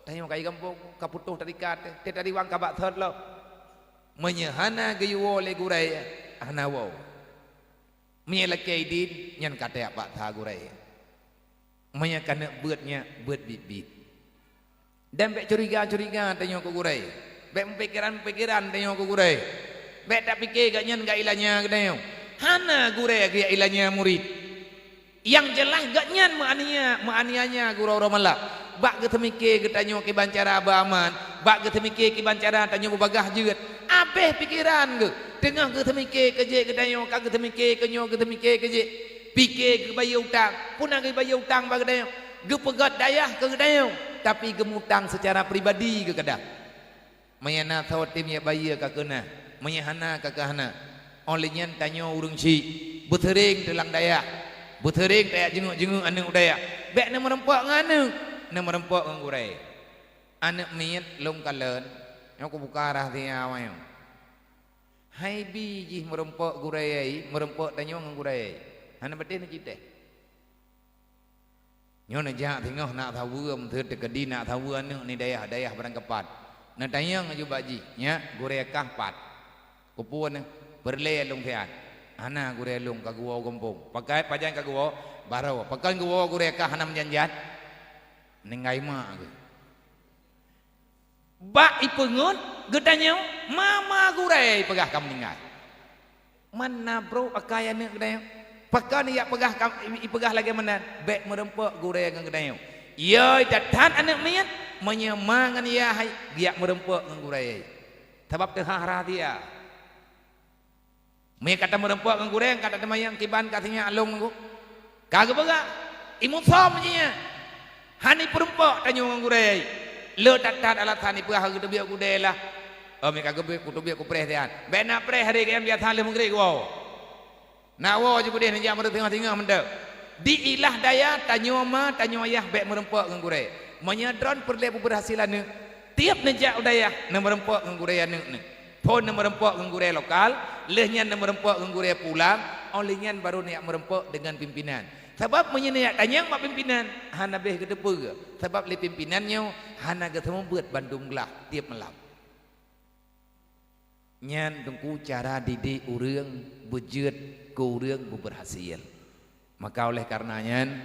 Tanyoe ka i gampông, ka putôh tarikat, teuh tariwang ka bak thot lom. Meunyoe hana geuyue woe lé gurée, hana woe. Meunyoe lakée idin, nyan ka tajak bak sa gurée. Meunyoe ka neuk beuet nyan, beuet biet-biet. Dan bék curiga-curiga tanyoe keu gurée. Bék meupikéran-meupikéran tanyoe keu gurée. Bék tapike gobnyan gak ilanya geutanyoe. Hana gurée geujak ilanya murit. Nyang jeulaih gobnyan meuaniaya, meuaniaya gurée-gurée malam. Bak geuteumike geutanyoe kiban cara beuaman, bak geuteumike kiban cara tanyoe beubagaih jeuet. Abéh pikeran geuh, teungoh geuteumike keu jih geutanyoe, ka geuteumike keu nyoe, geuteumike keu jih. Pike geubayeue utang, peue na geubayeue utang bak geutanyoe. Geupeugét dayah keu geutanyoe, tapi geumutang seucara pribadi geuh kadang. Meunyoe na soe tem jak bayeue ka keu na, meunyoe hana ka keu hana. Óh lheueh nyan tanyoe ureuëng syiek, beuseuréng teulang dayah, beuseuréng tajak jeungeuek-jeungeuek aneuëk u dayah. Bék neumeurumpok ngon aneuëk, neumeurumpok ngon gurée. Aneuëk miet lôn kalon, nyoe kubuka rahsia awak nyoe. Hai bi jih meurumpok gurée, meurumpok tanyoe ngon gurée. Hana patéh neucit teh. Nyoe neujak singoh nak saweue, meuseuet teukeudi nak saweue aneuëk ni dayah-dayah barangkapat. Neutanyong aju bak jih, "Nyak, gurée kah pat?" "Keupeue neuh?" "Peureulée lôn siat." "Hana gurée lôn ka geuwoe u gampông." "Pakon pajan ka geuwoe?" "Barô." "Pakon geuwoe gurée kah hana meujan-jan?" "Ninggai mak geuh." Bak ipeungeut geutanyoe, "Mama gurée ipeugah ka meuninggai." Man na brok akai aneuëk geutanyoe. Pakon jak peugah kam, ipeugah lagée meunan, bék meurumpok gurée ngon geutanyoe. Yo that-that aneuëk miet, meunyoe ma ngon yah hai, geujak meurumpok ngon gurée. Sabab teuhah rahsia. Meunyoe ka tameurumpok ngon gurée, ka tateumanyong kiban ka sinyak lông nunggu. Ka geupeugah, imusom jih nyan. Hana ipeurumpok tanyoe ngon gurée. Le that-that alasan ipeugah geuteubiet gurée lah. Oh, meunyoe ka geubiet kuteubiet kupreh siat. Bék na preh hari gayam biasa lheueh meugreb woe. Na woe ju keudeh neujak meureutingoh-tingoh mantong. Di ilah daya tanyoe ma, tanyoe yah bék meurumpok ngon gurée. Meunyoe droen peureulée beubeurhasil aneuk, tieb neujak u dayah, neumeurumpok ngon gurée aneuk neuh. Phon neumeurumpok ngon gurée lokal, lheueh nyan neumeurumpok ngon gurée pulang, óh lheueh nyan barô neujak meurumpok deungon pimpinan. Sabab meunyoe neujak tanyong bak pimpinan, hana béh geuteupeue, sabab lé pimpinan nyoe hana geuseumeubeuet bandum glah tieb malam. Nyan teungku cara didik ureuëng beujeuet keu ureuëng beubeurhasil. Maka oleh kareuna nyan,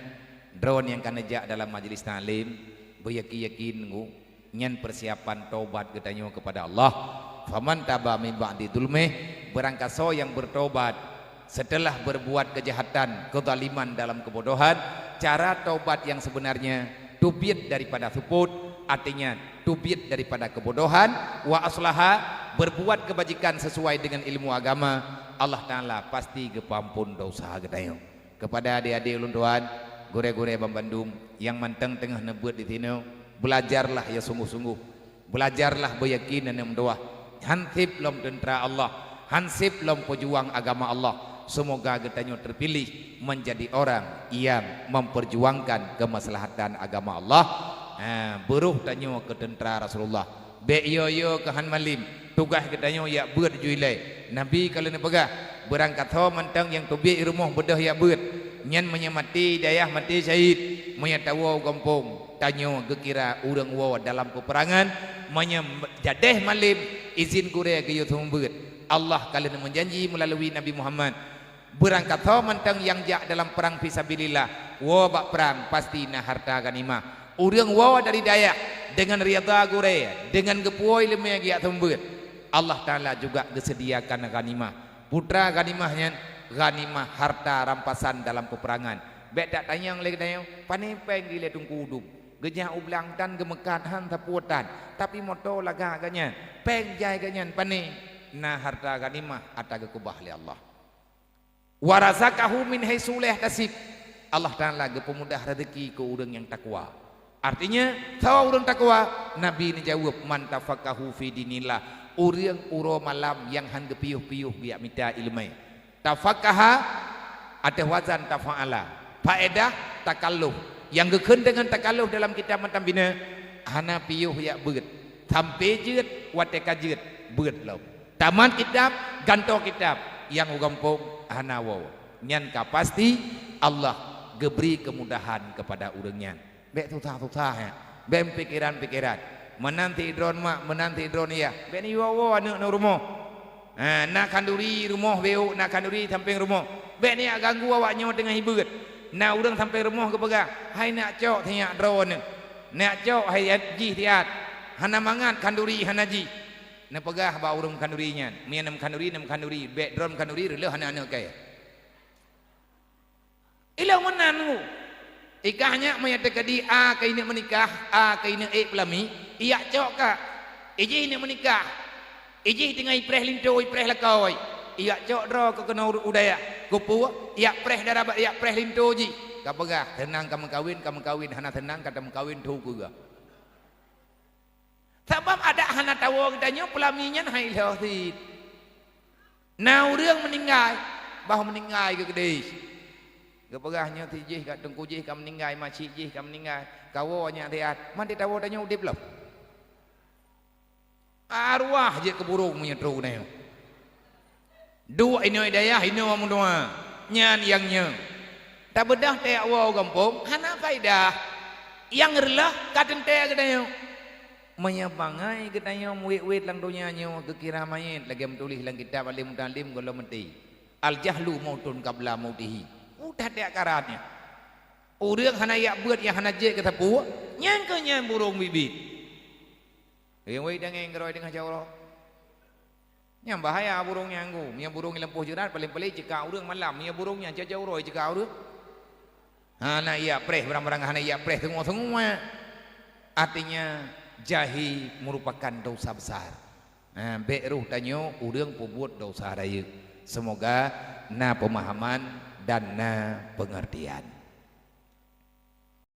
droen nyang ka neujak dalam majlis taklim, beuyakin-yakin teungku, nyan peusiapan tobat geutanyoe keupada Allah. Faman taba min ba'di zulmih, barangkasoe nyang beutobat seuteulah beureubuat keujahatan, keuzaliman dalam keubodohan, cara tobat nyang seubeunarnya teubiet daripada seupôt, artinya teubiet daripada keubodohan, wa aslaha, beureubuat keubajikan sisuai deungon ilmu agama, Allah Taala pasti geupeuamphon desya geutanyoe. Keupada adék-adék ulôn tuan, gurée-gurée banmandum nyang mantong teungoh neubeuet disinoe, beulajarlah ya sunggoh-sunggoh. Beulajarlah beuyakin aneuk meutuwah, hanseb lom teuntra Allah, hanseb lom peujuang agama Allah. Seumoga geutanyoe teupiléh meunjadi orang nyang memperjuangkan keumaslahatan agama Allah. Ha, beurôh tanyoe keu teuntra Rasulullah. Bék yo-yo keu han malem, tugaih geutanyoe jak beuet ju ilée. Nabi ka lheueh neupeugah, barangkasoe mantong nyang teubiet i rumoh beudôh jak beuet, nyan meunyoe maté dayah maté syahid, meunyoe tawoe u gampông, tanyoe geukira ureuëng woe dalam peupeurangan, meunyoe jadéh malem, izin gurée geuyue seumeubeuet. Allah ka lheueh neumeujanji meulalui Nabi Muhammad, barangkasoe mantong nyang jak dalam prang fisabilillah, woe bak prang pasti na harta ghanimah. Ureuëng woe dari dayah deungon ridha gurée, deungon geupuwoe iéleumé geujak seumeubeuet, Allah Taala juga geuseudiakan ghanimah. Peue teuma ghanimah nyan? Ghanimah harta rampasan dalam peupeurangan. Bék tatanyong lé geutanyoe, "Pané péng jih lé Teungku Udum? Geujak u blang tan geumeukat han sapeue tan, tapi moto lagak gobnyan, péng jai gobnyan pané?" Na harta ghanimah ata geukeubah lé Allah. "Wa razaqahu min haitsu la yahtasib." Allah Taala geupeumudah rezeki keu ureuëng nyang takwa. Artinya, soe ureuëng takwa? Nabi neujaweueb, "Man tafaqqaha fi dinillah." Ureuëng uroe malam nyang han geupiôh-piôh geujak mita iéleumé. Tafaqqaha ateueh wazan tafa'ala. Faedah takalluf. Nyang geukheun deungon takalluf dalam kitab mantong bina, hana piôh jak beuet. Sampoe jeuet, watée ka jeuet, beuet lom. Tamat kitab, gantoe kitab, nyang u gampông hana woe. Nyan ka pasti Allah geubri keumudahan keupada ureuëng nyan. Bék susah-susah, ya. Bék pikeran-pikeran. Meunan sidroe mak, meunan sidroe yah. Bék neuyue woe aneuk-aneuk rumoh. Ha, na khanduri rumoh beuh, na khanduri sampéng rumoh. Bék neujak ganggu awaknyoe teungoh jibeuet. Na ureuëng sampéng rumoh geupeugah, "Hai neujak cok sinyak droeneuh. Neujak cok hai jih siat. Hana mangat khanduri hana jih." Neupeugah bak ureuëng khanduri nyan, "Meunyoe na khanduri, na khanduri, bék droe khanduri, reuloh aneuk-aneuk kèe." Ilong meunan ngu. Ikah nyak meunyoe teukeudi A keu ineuk meunikah, A keu ineuk ék peulami, ijak cok ka. Ijih ineuk meunikah. Ijih teungoh ipreh linto, ipreh lakoe. Ijak cok droe keu keunoe u dayah. Keupeue? Ijak preh dara, ijak preh linto jih. Ka peugah, seunang ka meukawen, ka meukawen, hana seunang ka tameukawen, tho keu geuh. Sabab adak hana tawoe geutanyoe peulami nyan hai lheueh cit. Na ureuëng meuninggai, bah meuninggai geuh keudeh. Geupeugah nyoe si jih ka teungku jih ka meuninggai, makcik jih ka meuninggai. Kawoe nyan siat, man teuh tawoe tanyoe udeb lom. Arwah jeuet keu burông meunyoe trok geutanyoe. Duek inoe dayah inoe meunoe, nyan nyang nyoe. Tabeudôh tajak woe u gampông hana faedah. Nyang reuloh ka teuntée geutanyoe. Meunyoe bangai geutanyoe meuwét-wét lam donya nyoe geukira manyét lagée meutuléh lam kitab alim mutalim gohlom meuté, "Al-jahlu mautun qabla mautihi." Mudah tajak karat nyan. Ureuëng hana jak beuet nyang hana jeuet keu sapeue, nyan keuh nyan burông biet-biet. Wéh-wéh dangeng keudroe deungon jaroe. Nyang bahaya burông nyan ngu. Meunyoe burông i lampôh jeurat, paleng-paleng iceuka ureuëng malam. Meunyoe burông nyan cok jaroe iceuka ureuëng. Hana ijak preh, barang-barang hana ijak preh, teungoh-teungoh. Artinya, jahi merupakan dosa besar. Ha, bék rôh tanyoe ureuëng peubuet dosa rayeuk. Seumoga na peumahaman dan na peungeurtian.